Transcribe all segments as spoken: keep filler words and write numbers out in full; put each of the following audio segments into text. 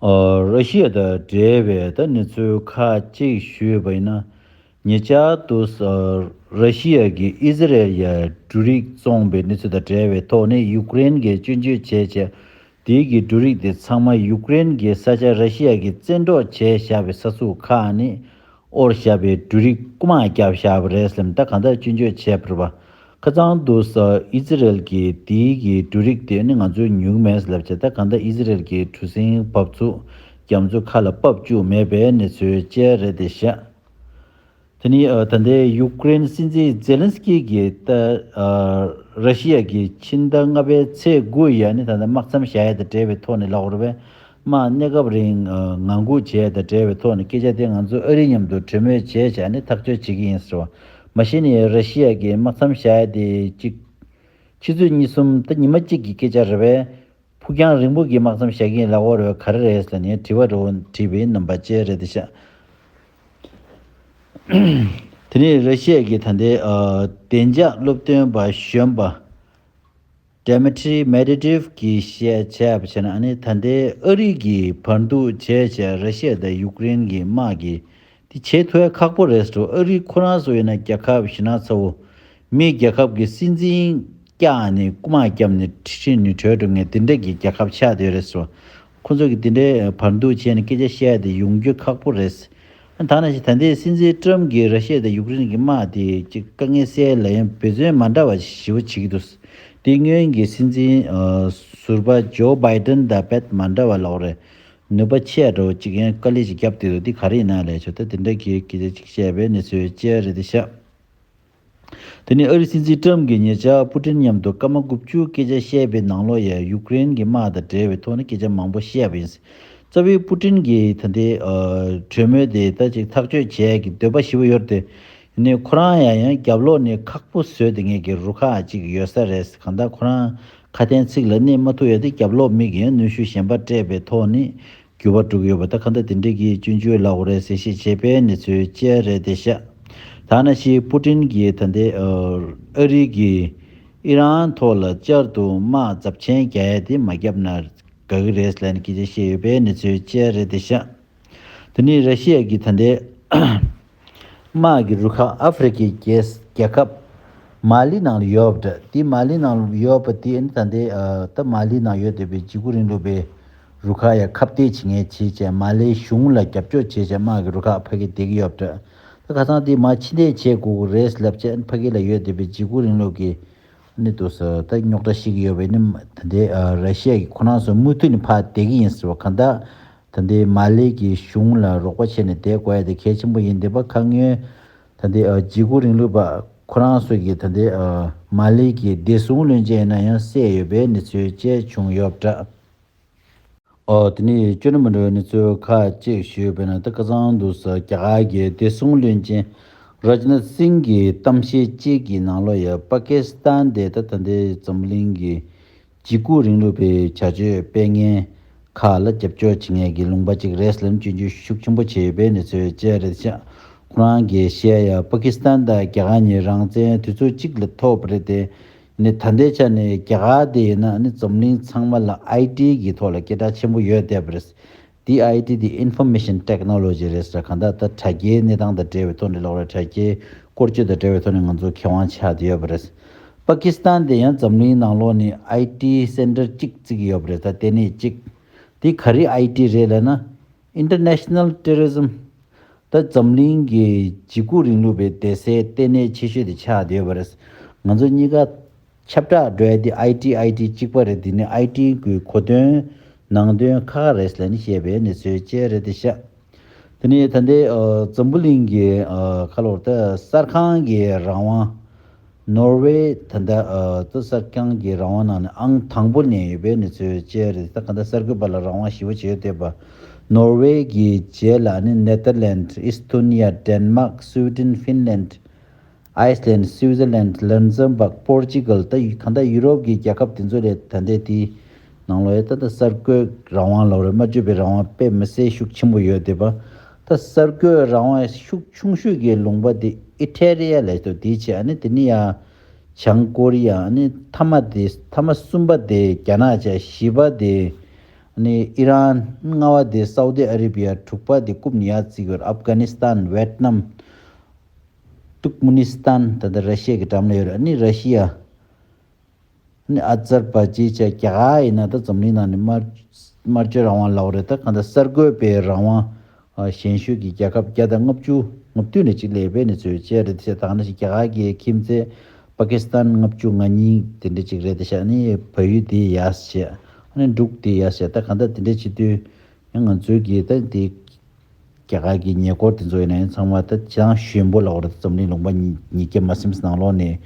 ཨ། ར་ཤི་ཡ་དང་འབྲེལ་བའི་ད་གནས་ཚུལ་ཁག་ཅིག་ཞུས་པ་ཡིན་ན། ཉེ་ཆར་དུ་ཨ་ར་ཤི་ཡ་གིས་ཨི་ཟི་རལ་ཡ་འབྲུ་རིགས་བཙོངས་པའི་གནས་ཚུལ་དང་འབྲེལ་བའི་ཐོག་ནས་ཡུཀ་རེན་གྱིས་སྐྱོན་བརྗོད་བྱས་བྱས། དེའི་གི་འབྲུ་རིགས་དེ་ཚང་མ་ཡུཀ་རེན་གྱི་ས་ཆ་ར་ཤི་ཡ་གིས་བཙན་འཕྲོག་བྱས་བཞག་པའི་ས་ཚུགས་ཁག་ནས་དབོར་བཞག་པའི་འབྲུ་རིགས་རྐུ་མ་བརྒྱབ་བཞག་པ་རེད་ཟེར་ནས། ད་གང་ལྟར་སྐྱོན་བརྗོད་བྱས་པ་རེད་པ། ཁ་སང་དུས་ཨི་ཟི་རལ་གྱིས་དེའི་གི་འབྲུ་རིགས་དེ་ནི་ང་ཚོས་ཉོ་གི་མེད་ལབ་བྱས། ད་གང་ལྟར་ཨི་ཟི་རལ་གྱི་གྲུ་གཟིངས་འབབ་ཚུགས་རྒྱ་མཚོ་ཁ་ལ་ཕབ་བཅུག་མེད་པའི་གནས་ཚུལ་བཅས་རེད་དེ་ཤག་དེ་ནི་ཨ་ད་ལྟའི་ཡུཀ་རེན་སྲིད་འཛིན་ཛེ་ལན་སི་ཀི་གིས་ད་ཨ་ར་ཤི་ཡ་གིས་ཕྱི་ཟླ་ལྔ་པའི་ཚེས་དགུ་ཡ་ནི་ད་ལྟ་དམག་མཚམས་བཞག་ཡ་དང་འབྲེལ་བའི་ཐོག་ནས་ལབ་པ་རེད་པས། དམག་གནས་སྐབས་རིང་ཨ་ངང་སྒུག་བྱས་དང་འབྲེལ་བའི་ཐོག་ནས་སྐད་ཆ་དེ་ང་ཚོ་ཨ་རི་མཉམ་དུ་གྲོས་མོལ་བྱས་བྱས་ནས་ཐག་གཅོད་བྱེད་ཀྱི་ཡིན་ཟེར་བ། མ་གཞི་ནས་ར་ཤི་ཡ་གིས་དམག་མཚམས་བཞག་ཡ་དེ་གཅིག་ཆུ་ཚོད་གཉིས་གསུམ་ད་ཉི་མ་གཅིག་གི་སྐད་ཆ་རེད་པས། ཕུགས་རྒྱང་རིང་པོ་གི་དམག་མཚམས་བཞག་གི་ཡིན་ལབ་ཀྱི་ཡོད་རེད་པས། ག་རེ་རེད་ཟེར་ནས་དྲི་བ་འདྲ་བོ་དྲིས་པའི་རྣམ་པ་བཅས་རེད་དེ་ཤག་དེ་ནས་ར་ཤི་ཡ་གི་ད་ལྟའི་ཨ་བདེ་འཇགས་སློབ་སྟོན་པ་གཞོན་པ་Dmitry Medvedev གིས་བཤད་བྱས་པ་བྱས་ན། ཨ་ནི་ད་ལྟའི་ཨ་རི་གིས་བར་འདུམ་བྱས་བྱས་ར་ཤི་ཡ་དང་ཡུཀ་རེན་གྱི་དམག་གི་དེ་བྱེད་ཐུབ་ཡ་ཁག་པོ་རེད་ཟེར། ཨ་རི་ཁོ་རང་ཚོ་ཡིན་ན་རྒྱལ་ཁབ་ཞེ་ན་ཚ་བོ། མི་རྒྱལ་ཁབ་ཀྱི་སྲིད་འཛིན་བཀྱག་ནས་རྐུ་མ་བརྒྱབ་ནས་ཁྲི་ཁྲི་ནས་བྲོས་འགྲོ་མཁན་དེ་འདྲ་གི་རྒྱལ་ཁབ་ཆགས་བསྡད་རེད་ཟེར། ཁོ་ཚོ་གི་དེ་འདྲའི་བར་འདུམ་བྱས་ནས་སྐད་ཆ་བཤད་ཡ་དེ་ཡོང་རྒྱུ་ཁག་པོ་རེད། ད་ནང་བཞིན་ད་ལྟའི་སྲིད་འཛིན་ཀྲམ་གྱིས་ར་ཤི་ཡ་དང་ཡུཀ་རེན་གྱི་དམག་དེ་གཅིག་དཀའ་ངལ་སེལ་ལ་ཡང་འབད་བརྩོན་མ་འདྲ་བ་ཞེ་པོ་བྱེད་ཀྱི་འདུག་དེ་སྔོན་གྱི་སྲིད་འཛིན་ཨ་ཟུར་པ་ཇོ་བྷའི་ཏན་དང་རྦད་མ་འདྲ་བ་ལབ་རེད། ནུས་པ་ཆེ་འགྲོ་གཅིག་ཡང་དཀའ་ལས་ཤིག་བརྒྱབ་བསྡད་འདུག་དེ་ག་རེ་ཡིན་ན་ལས་ཆོག་ད་དེ་འདྲ་གི་སྐད་ཆ་གཅིག་བཤད་པའི་གནས་ཚུལ་བཅས་རེད་དེ་ཤག་དེ་ནས་ཨ་རི་སྲིད་འཛིན་ཀྲམ་གྱིས་ཉེ་ཆར་པུ་ཏིན་མཉམ་དུ་སྐར་མ་དགུ་བཅུ་སྐད་ཆ་བཤད་པའི་ནང་ལོགས་ཡ་ཡུཀ་རེན་གྱི་དམག་དང་འབྲེལ་བའི་ཐོག་ནས་སྐད་ཆ་མང་པོ་བཤད་པ་ཡིན། རྩ་བའི་པུ་ཏིན་གྱིས་ད་ལྟའི་ཨ་གྲོས་མོལ་དེ་ད་ཅིག་ཐག་གཅོད་བྱེད་ཡ་གི་འདོད་པ་ཞེ་པོ་ཡོད་རེད་དེ། ཡིན་ནའི་ཁོ་རང་ཡང་ཡང་རྒྱབ་ལོགས་ནས་ཁག་པོ་བཟོས་བསྡད་མཁན་གྱི་རུ་ཁག་ཅིག་ཡོད་ས་རེད། གང་ལྟར་ཁོ་རང་ཁ་དན་ཚིག་ལ་གནས་མ་ཐུབ་ཡ་དེ་རྒྱབ་ལོགས་མི་གིས་ཡང་གནོན་ཤུགས་གཞན་པ་སྤྲད་པའི་ཐོག་ནས་འགྱུར་བ་འགྲོ་གི་ཡོད་པ། ད་གང་ལྟར་དེ་འདྲ་གི་སྐྱོན་བརྗོད་ལབ་དགོས་རེད་ཟེར་བཤད་བྱས་པའི་གནས་ཚུལ་བཅས་རེད་དེ་ཤག་ད་ནང་བཞིན་པུ་ཏིན་གྱིས་ད་ལྟའི་ཨ་རི་གིས་ཨི་རན་ཐོག་ལ་བསྐྱར་དུ་དམག་ཚབས་ཆེན་རྒྱག་ཡ་དེ་མ་བརྒྱབ་ན་དགའ་གི་རེད་ཟེར་ནས་སྐད་ཆ་བཤད་ཡོད་པའི་གནས་ཚུལ་བཅས་རེད་དེ་ཤག་དེ་ནས་ར་ཤི་ཡ་གི་ད་ལྟའི་དམག་གི་རུ་ཁག་ཨ་ཧྥེ་རི་ཁའི་རྒྱལ་རྒྱལ་ཁབ་མ་ལི་ནང་ལ་ཡོད་པ་འདྲ། དེ་མ་ལི་ནང་ལ་ཡོད་པ་དེ་ནི་ད་ལྟའི་ཨ་ད་མ་ལི་ནང་ཡོད་བསྡད་པའི་འཇིགས་སྐུལ་རིང་ལུགས་པའི་རུ་ཁག་ཡ་ཁ་གཏད་བྱེད་མཁན་བྱས་བྱས་མ་ལིའི་གཞུང་ལ་རྒྱབ་སྐྱོར་བྱས་བྱས་དམག་གི་རུ་ཁག་ཕ་གིར་བསྡད་ཀྱི་ཡོད་པ་འདྲ། ད་ཁ་སང་དེ་མར་ཕྱིར་འཐེན་བྱེད་དགོས་ཀྱི་རེད་ལབ་བྱས་ཕ་གི་ལ་ཡོད་བསྡད་པའི་འཇིགས་སྐུལ་རིང་ལུགས་ཀྱི་ནི་འདུག་ཟེར། ད་རྙོག་དྲ་ཞིག་ཡོད་པས་ནི་ད་ལྟའི་ཨ་ར་ཤི་ཡ་གི་ཁོ་རང་ཚོ་མུ་མཐུད་ནས་ཕར་བསྡད་ཀྱི་ཡིན་ཟེར་བ། གང་ལྟར་ད་ལྟའི་མ་ལི་གི་གཞུང་ལ་རོགས་པ་བྱས་ནས་བསྡད་དགོས་ཡ་དེ་གལ་ཆེན་པོ་ཡིན། བསྡད་པ་ཁ་སྔོན་ད་ལྟའི་ཨ་འཇིགས་སྐུལ་རིང་ལུགས་པ་ཁོ་རང་ཚོ་གིས་ད་ལྟའི་ཨ་མ་ལི་གི་བདེ་སྲུང་བློན་ཆེན་ཡིན་ན་ཡང་བསད་ཡོད་པའི་གནས་ཚུལ་བཅས་བྱུང་ཡོད་པ་འདྲ། ཨོ་དེ་ནས་ཅོ་ནི་མི་འགྲོ་གནས་ཚུལ་ཁག་ཅིག་ཞུས་པས་ན། ད་ཁ་སང་དུས་རྒྱ་གར་གྱི་བདེ་སྲུང་བློན་ཆེན་རཱཇ་ནཱཐ་སིང་གིས་གཏམ་བཤད་ཅིག་གི་ནང་ལོགས་ཡ་པ་ཀི་སི་ཐན་དེ་ད་ད་ལྟའི་འཛམ་གླིང་གི་འཇིགས་སྐུལ་རིང་ལུགས་པའི་བྱ་སྤྱོད་སྤེལ་མཁན་ཁག་ལ་རྒྱབ་སྐྱོར་བྱེད་མཁན་གྱི་ལུང་པ་ཅིག་རེད་ལབ་སྐྱོན་བརྗོད་ཤུགས་ཆེན་པོ་བྱས་ཡོད་པའི་གནས་ཚུལ་བཅས་རེད་ཤག་ཁོ་རང་གིས་བཤད་ཡ་པ་ཀི་སི་ཐན་དང་རྒྱ་གར་གཉིས་རང་བཙན་དུས་ཚོད་གཅིག་ལ་ཐོབ་པ་རེད་དེ། ནི་ད་ལྟའི་ཆ་ནས་རྒྱ་གར་དེ་ཡིན་ན་ནི་འཛམ་གླིང་ཚང་མ་ལ་ཨའི་ཊི་གི་ཐོག་ལ་སྐད་གྲགས་ཆེན་པོ་ཡོད་བསྡད་པ་རེད། དེ་ཨའི་ཊི་དེ་ཨིན་ཕོར་མེ་ཤན་ཊེག་ནོ་ལོ་ཇི་རེད་ཟེར། གང་ལྟར་ད་དྲ་རྒྱའི་གནས་སྟངས་དང་འབྲེལ་བའི་ཐོག་ནས་ལོག་རེད། དྲ་རྒྱའི་བཀོལ་སྤྱོད་དང་འབྲེལ་བའི་ཐོག་ནས་ང་ཚོ་མཁས་དབང་ཆགས་བསྡད་ཡོད་པ་རེད། པ་ཀི་སི་ཐན་དེ་ཡང་འཛམ་གླིང་ནང་ལོགས་ནས་ཨའི་ཊི་སེན་ཊར་གཅིག་བརྩི་གི་ཡོད་པ་རེད། ད་ལྟེ་གནས་གཅིག་དེ་ག་རེ་ཨའི་ཊི་རེད་ལབ་ན། International Terrorism། ད་འཛམ་གླིང་གི་འཇིགས་སྐུལ་རིང་ལུགས་པའི་སྡེ་ཚན་ལྟེ་གནས་ཆེ་ཤོས་དེ་ཆགས་བསྡད་ཡོད་པ་རེད། ང་ཚོ་གཉིས་ཀ་ཁྱབ་བསྒྲགས་འགྲོ་ཡ་དེ་ཨའི་ཊི་ཨའི་ཊི་གཅིག་པ་རེད། དེ་ནི་ཨའི་ཊི་གི་གོ་དོན་ནང་དོན་ཁག་ཁག་རེད་ལབ་ནས་བཤད་པའི་གནས་ཚུལ་བཅས་རེད་དེ་ཤག་དེ་ནས་ད་ལྟའི་ཨ་འཛམ་བུ་གླིང་གི་ཨ་ཁ་ལོར་ད་གསར་ཁང་གི་རང་དབང་། ནོར་ཝེ་ད་ལྟ་ཨ་ད་གསར་ཁང་གི་རང་དབང་ནང་ནས་ཨང་དང་པོ་ལེན་ཡོད་པའི་གནས་ཚུལ་བཅས་རེད། ད་ག་ད་གསར་འགོད་པ་ལ་རང་དབང་ཞེ་པོ་ཅིག་ཡོད་བསྡད་པ། ནོར་ཝེ་གི་རྗེས་ལ་ནི་ནེ་ཐར་ལེནཌ། ཨིས་ཐོ་ནི་ཡ། ཌེན་མཱག། སུའི་ཌེན། ཧྥིན་ལེནཌ། ཨའི་སི་ལེནཌ། སུའི་ཛར་ལེནཌ། ལག་ཛམ་བྷག། པོར་ཅུ་གལ། ད་གང་ལྟར་ཡུ་རོབ་ཀྱི་རྒྱལ་ཁབ་དེ་ཚོ་ལས་ད་ལྟའི་དེའི་ནང་ལོགས་ཡ་ད་ལྟ་གསར་འགོད་རང་དབང་ལབ་རེད། སྨྲ་བརྗོད་པའི་རང་དབང་དཔེ་མི་སྲིད་ཤུགས་ཆེན་པོ་ཡོད་བསྡད་པ། ད་གསར་འགོད་རང་དབང་ཤུགས་ཆུང་ཤོས་ཀྱི་ལུང་པ་དེ་ཨི་ཊ་ལི་ཡ་ལབ་ཏུ་དེའི་ཆེད། ཨ་ནི་དེ་ནི་ཡ་བྱང་ཀོ་རི་ཡ། ཨ་ནི་མཐའ་མ་དེ་མཐའ་མ་གསུམ་པ་དེ་རྒྱ་ནག་བྱས། བཞི་པ་དེ་ ནི་ཨི་རན། ལྔ་པ་དེ་སའུ་དི་ཨ་རི་བི་ཡ། དྲུག་པ་དེ་རྐུབ་ནས་ཡར་བརྩིས་ཡོད། ཨབ་གྷ་ནི་སི་ཐན། ཝེད་ནམ། ཏུར་ཀ་མི་ནི་སི་ཐན། ད་ལྟ་ར་ཤི་ཡ་གི་འགྲམ་ལ་ཡོད་རེད། ཨ་ནི་ར་ཤི་ཡ། ཨ་ནི་ཨ་ཛར་བྷ་ཇན་བྱས། རྒྱ་གར་ཡིན་ན་ད་འཛམ་གླིང་ནང་ནས་དམར་དམར་མཆོད་རང་དབང་ལབ་དགོས་རེད། ད་གང་ལྟར་གསར་འགོད་པའི་རང་དབང་ཞན་ཤོས་ཀྱི་རྒྱལ་ཁབ་བརྒྱ་དང་ལྔ་བཅུ་ང་བདུན་ནས་གཅིག་སླེབས་པའི་གནས་ཚུལ་བཅས་རེད་ཤག། ད་ག་ནང་བཞིན་རྒྱ་གར་གྱི་ཁྱིམ་མཚེས་པ་ཀི་སི་ཐན་ལྔ་བཅུ་ང་གཉིས་དེ་འདྲ་གཅིག་རེད་ཤག། ཨ་ནི་བལ་ཡུལ་དེ་ཡར་བྱས། ཨ་ནི་འབྲུག་དེ་ཡར་བྱས། ད་གང་ལྟར་དེ་འདྲ་བྱེད་དུས་ཡང་ང་ཚོའི་གི་ད་དེ་རྒྱ་གར་གྱི་ཉེ་འཁོར་དེ་ཚོ་ཡིན་ན་ཡང་ཚང་མ་ད་ཅང་གཞོན་པོ་ལབ་དགོས་རེད། འཛམ་གླིང་ལུང་པ་ཉིས་ཉིས་བརྒྱ་མ་ཟིན་པའི་ནང་ལོགས་ནས་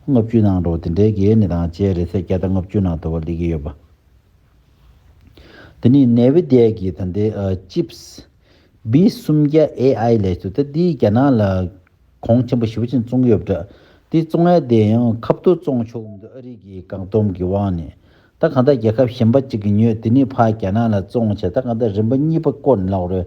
ལྔ་བཅུ་ནང་འགྲོ་དེ་འདྲའི་གི་ནི་དང་བཅས་རེད་ཤག། བརྒྱ་དང་ལྔ་བཅུ་ནང་དུ་བ་སླེབས་ཀྱི་ཡོད་པ། དེ་ནས་ནེ་བི་དི་ཡ་གི་ད་ལྟའི་ཨ་ཅིབ་སི་བི་སུམ་བརྒྱ་ཨེ་ཨའི་ལབ་ཡས་དེ་ད་འདི་རྒྱ་ནག་ལ་གོང་ཆེན་པོ་ཞེ་པོ་ཅིག་བཙོང་གི་ཡོད་པ་འདྲ། འདི་བཙོང་ཡ་དེ་ཡང་ཁ་ཐུག་བཙོང་ཆོག་གི་མི་འདུག། ཨ་རི་གི་བཀག་སྡོམ་གྱི་དབང་ནས། ད་གང་ལྟར་རྒྱལ་ཁབ་གཞན་པ་གཅིག་གིས་ཉོས། དེ་ནས་ཕར་རྒྱ་ནག་ལ་བཙོང་བྱས། ད་གང་ལྟར་རིམ་པ་གཉིས་པ་བསྐོར་ནས་ལབ་དགོས་རེད།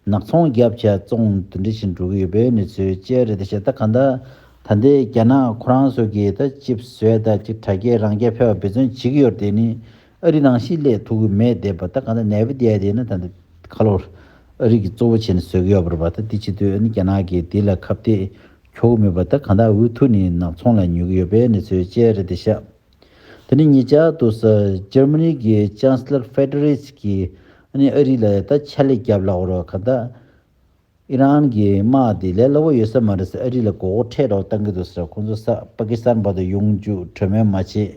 ནག་ཚོང་བརྒྱབ་བྱས་བཙོང་དེ་འདྲ་བཞིན་འགྲོ་གི་ཡོད་པའི་གནས་ཚུལ་བཅས་རེད་ཤག། ད་གང་ལྟར་ད་ལྟའི་རྒྱ་ནག་ཁོ་རང་ཚོ་གིས་ད་ཅིབ་སི་བཟོས། ད་ཅིག་དྲ་རྒྱའི་རང་རྐྱ་འཕེར་བ་འབད་བརྩོན་བྱེད་ཀྱི་ཡོད་རེད། དེ་ནི་ཨ་རི་ནང་བཞིན་སླེབས་ཐུབ་ཀྱི་མེད་བསྡད་པ། ད་གང་ལྟར་ནེ་བི་དི་ཡ་དེ་ནི་ད་ལྟ་ཁ་ལོར་ཨ་རི་གིས་གཙོ་བོ་བྱས་ནས་བཟོ་གི་ཡོད་པ་རེད་པ། ད་དེ་བྱེད་དུས་ཨ་ནི་རྒྱ་ནག་གིས་དེ་ལ་ཁ་གཏད་ཁྱོག་གི་མེད་པ། ད་གང་ལྟར་འུ་ཐུག་ནས་ནག་ཚོང་ལ་ཉོ་གི་ཡོད་པའི་གནས་ཚུལ་བཅས་རེད་ཤག། དེ་ནས་ཉེ་ཆར་དུ་ས་འཇར་མ་ནི་གི་ཅན་སི་ལར་ཧྥེ་ཏེ་རེ་ཤི་གིས་ཨ་ནི་ཨ་རི་ལ་ད་ཕྱག་ལས་བརྒྱབ་ལབ་དགོས་རེད། གང་ལྟར་ཨི་རན་གྱི་དམག་དེ་ལས་སླ་པོ་ཡོད་ས་མ་རེད་ཟེར། ཨ་རི་ལ་མགོ་སྐོར་འཕྲད་རོགས་བཏང་གི་འདུག་ཟེར། ཁོང་ཚོ་ས་པ་ཀི་སི་ཐན་བར་དུ་ཡོང་རྒྱུ་གྲོས་མོལ་མ་བྱེད།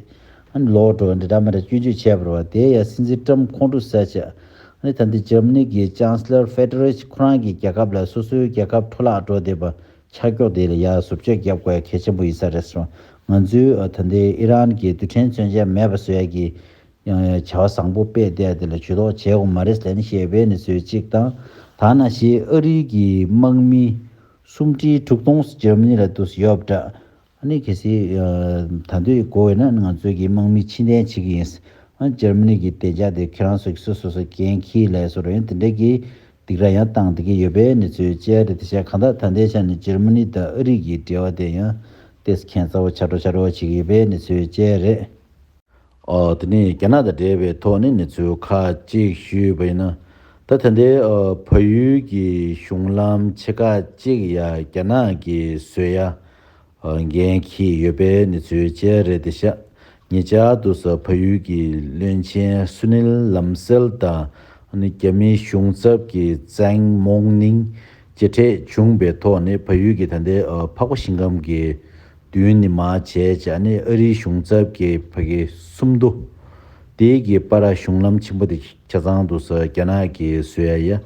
ཨ་ནི་ལོག་འགྲོ་འདྲ་འདྲ་མ་འདྲ་སྐྱོན་བརྗོད་བྱས་པ་རེད་པ། དེ་ཡང་སྲིད་འཛིན་ཏྲམ་ཁོང་ཁྲོ་ཟ་བྱས། ཨ་ནི་ད་ལྟ་འཇར་མ་ནི་གི་ཅན་སི་ལར་ཧྥེ་ཏེ་རེ་ཤི་ཁོ་རང་གི་རྒྱལ་ཁབ་ལ་སོ་སོའི་རྒྱལ་ཁབ་འཕྲོ་བརླག་འགྲོ་བསྡད་པ་ཆ་འཇོག་དེ་ལ་ཡ་བཟོ་བཅོས་རྒྱབ་དགོས་ཡ་གལ་ཆེན་པོ་ཡིན་ས་རེད་ཟེར། ང་ཚོའི་ཨ་ད་ལྟའི་ཨི་རན་གྱི་རྡུལ་ཕྲན་མཚོན་ཆ་མེད་པ་བཟོ་ཡ་གི་ཡང་ཡང་བྱ་བ་བཟང་པོ་སྤེལ་བསྡད་ཡ་དེ་ལ་ཇུས་གཏོགས་བྱེད་དགོས་མ་རེད་ཟེར་ནས་བཤད་པའི་གནས་ཚུལ་གཅིག་དང་། ད་ནང་བཞིན་ཨ་རི་གི་དམག་མི་སུམ་ཁྲི་དྲུག་སྟོང་འཇར་མ་ནི་ལ་འདུག་ཡོད་པ་འདྲ། ཨ་ནི་གལ་སྲིད་ཨ་ད་དུང་དགོས་ཡོད་ན་ང་ཚོའི་གི་དམག་མི་ཕྱིར་འཐེན་བྱེད་ཀྱི་ཡིན། ཨ་འཇར་མ་ནི་གི་བདེ་འཇགས་དེ་ཁྱེད་རང་ཚོ་གི་སོ་སོ་སོ་འགན་འཁྱེར་ལས་བཟོ་འདྲ་ཡང་དེ་འདྲ་གི་སྡིགས་ར་ཡང་བཏང་བསྡད་ཀྱི་ཡོད་པའི་གནས་ཚུལ་བཅས་རེད། དེ་བྱས་གང་ལྟར་ད་ལྟའི་ཆ་ནས་འཇར་མ་ནི་དང་ཨ་རི་གི་འབྲེལ་བ་དེ་ཡང་ཏོག་ཙམ་ཁྱད་མཚར་པོ་ཆགས་འགྲོ་ཆགས་འགྲོ་བྱེད་ཀྱི་ཡོད་པའི་གནས་ཚུལ་བཅས་རེད། ཨོ། དེ་ནས་རྒྱ་ནག་དང་འབྲེལ་བའི་ཐོག་ནས་གནས་ཚུལ་ཁག་ཅིག་ཞུས་པ་ཡིན་ན། ད་ད་ལྟའི་ཨ་བལ་ཡུལ་གྱི་གཞུང་ལམ་ཆེ་ཁག་ཅིག་ཡ་རྒྱ་ནག་གིས་བཟོ་ཡ་ཨ་འགན་འཁྱེར་ཡོད་པའི་གནས་ཚུལ་བཅས་རེད་ཤག། ཉེ་ཆར་དུ་ས་བལ་ཡུལ་གྱི་བློན་ཆེན་སུ་ནིལ་ལམ་སེལ་དང་ཨ་ནི་རྒྱ་མིའི་གཞུང་ཚབ་ཀྱི་ཙེང་མོང་ནིང་མཇལ་འཕྲད་བྱུང་བའི་ཐོག་ནས་བལ་ཡུལ་གྱི་ད་ལྟའི་ཨ་འཕགས་པ་ཤིང་སྒམ་གྱི་མདུན་ནས་མར་བྱས་བྱས་ནས་ཨ་རིའི་གཞུང་ཚབ་ཀྱི་ཕ་གི་སུམ་མདོ་དེའི་གི་པར་གཞུང་ལམ་ཆེན་པོ་དེ་ཆ་ཚང་དུ་ས་རྒྱ་ནག་གིས་བཟོ་ཡ་ཡ་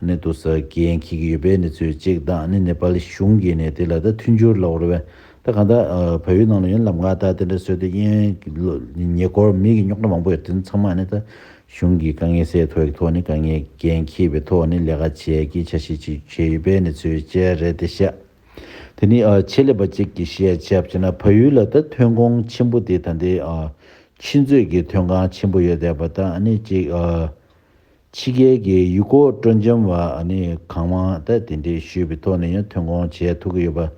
ནི་དུ་ས་འགན་འཁྱེར་གྱི་ཡོད་པའི་གནས་ཚུལ་གཅིག་དང་། ནི་ནེ་པཱལ་གཞུང་གིས་ནས་དེ་ལ་ད་མཐུན་འགྱུར་ལབ་དགོས་རེད་པས། ད་གང་ལྟར་ཨ་བལ་ཡུལ་ནང་ལ་ཡང་ལམ་ཁ་དང་དེ་འདྲ་བཟོས་ཏེ་གཡས་གཡོན་ཉེ་འཁོར་མི་གི་རྙོག་དྲ་མང་པོ་ཡོད། དེ་ཚང་མ་ནི་ད་གཞུང་གི་དཀའ་ངལ་སེལ་ཐུབ་ཡག་གི་ཐོག་ནས་དཀའ་ངལ་འགན་འཁྱེར་བའི་ཐོག་ནས་ལས་ཀ་བྱེད་ཀྱི་འཆར་གཞི་ཅིག་བྱས་ཡོད་པའི་གནས་ཚུལ་བཅས་རེད་ཤག། དེ་ནི་ཨ་ཆེད་ལས་པ་གཅིག་གིས་བཤད་བྱས་པ་བྱས་ན། བལ་ཡུལ་ལ་ད་ཐོན་ཁུངས་ཆེན་པོ་དེ་ད་ལྟའི་ཨ་ཆུ་མཛོད་ཀྱི་ཐོན་ཁུངས་ཆེན་པོ་ཡོད་བསྡད་པ་དང་། ཨ་ནི་གཅིག་ཨ་ཕྱི་རྒྱལ་གྱི་ཡུལ་སྐོར་སྤྲོ་འཆམ་པ་ཨ་ནི་གང་མང་ད་དེ་འདྲའི་ཞུས་པའི་ཐོག་ནས་ཡང་ཐོན་ཁུངས་བྱས་ཐུབ་ཀྱི་ཡོད་པ།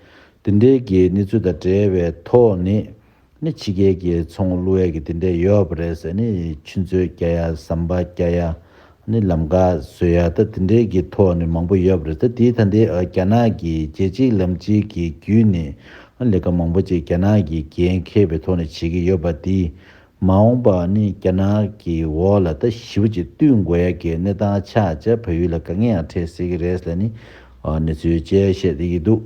དེ་འདྲའི་གི་གནས་ཚུལ་དང་འབྲེལ་བའི་ཐོག་ནས། ནི་ཕྱི་རྒྱལ་གྱི་ཚོང་བླུག་ཡས་ཀྱི་དེ་འདྲས་ཡོད་པ་རེད་ཟེར། ནི་ཆུ་མཛོད་རྒྱག་ཡ། ཟམ་པ་རྒྱག་ཡ། ནི་ལམ་ཁ་བཟོ་ཡ། ད་དེ་འདྲས་ཀྱི་ཐོག་ནས་མང་པོ་ཡོད་པ་རེད། ད་དེའི་ད་ལྟའི་ཨ་རྒྱ་ནག་གི་རྒྱལ་སྤྱིའི་ལམ་སྤྱི་གི་བརྒྱུད་ནས་ཨ་ལས་ཀ་མང་པོ་ཅིག་རྒྱ་ནག་གིས་འགན་འཁྱེར་བའི་ཐོག་ནས་བྱེད་ཀྱི་ཡོད་པ་དེས། མ་འོངས་པ་ནི་རྒྱ་ནག་གི་འོག་ལ་ད་ཞེ་པོ་ཅིག་བསྟུན་དགོས་ཡ་གི་གནས་སྟངས་ཆགས་བྱས་བལ་ཡུལ་ལ་དཀའ་ངལ་ཡང་འཕྲད་སྲིད་ཀྱི་རེད་ཟེར་ནི་ཨ་གནས་ཚུལ་བཅས་བཤད་བསྡད་ཀྱི་འདུག།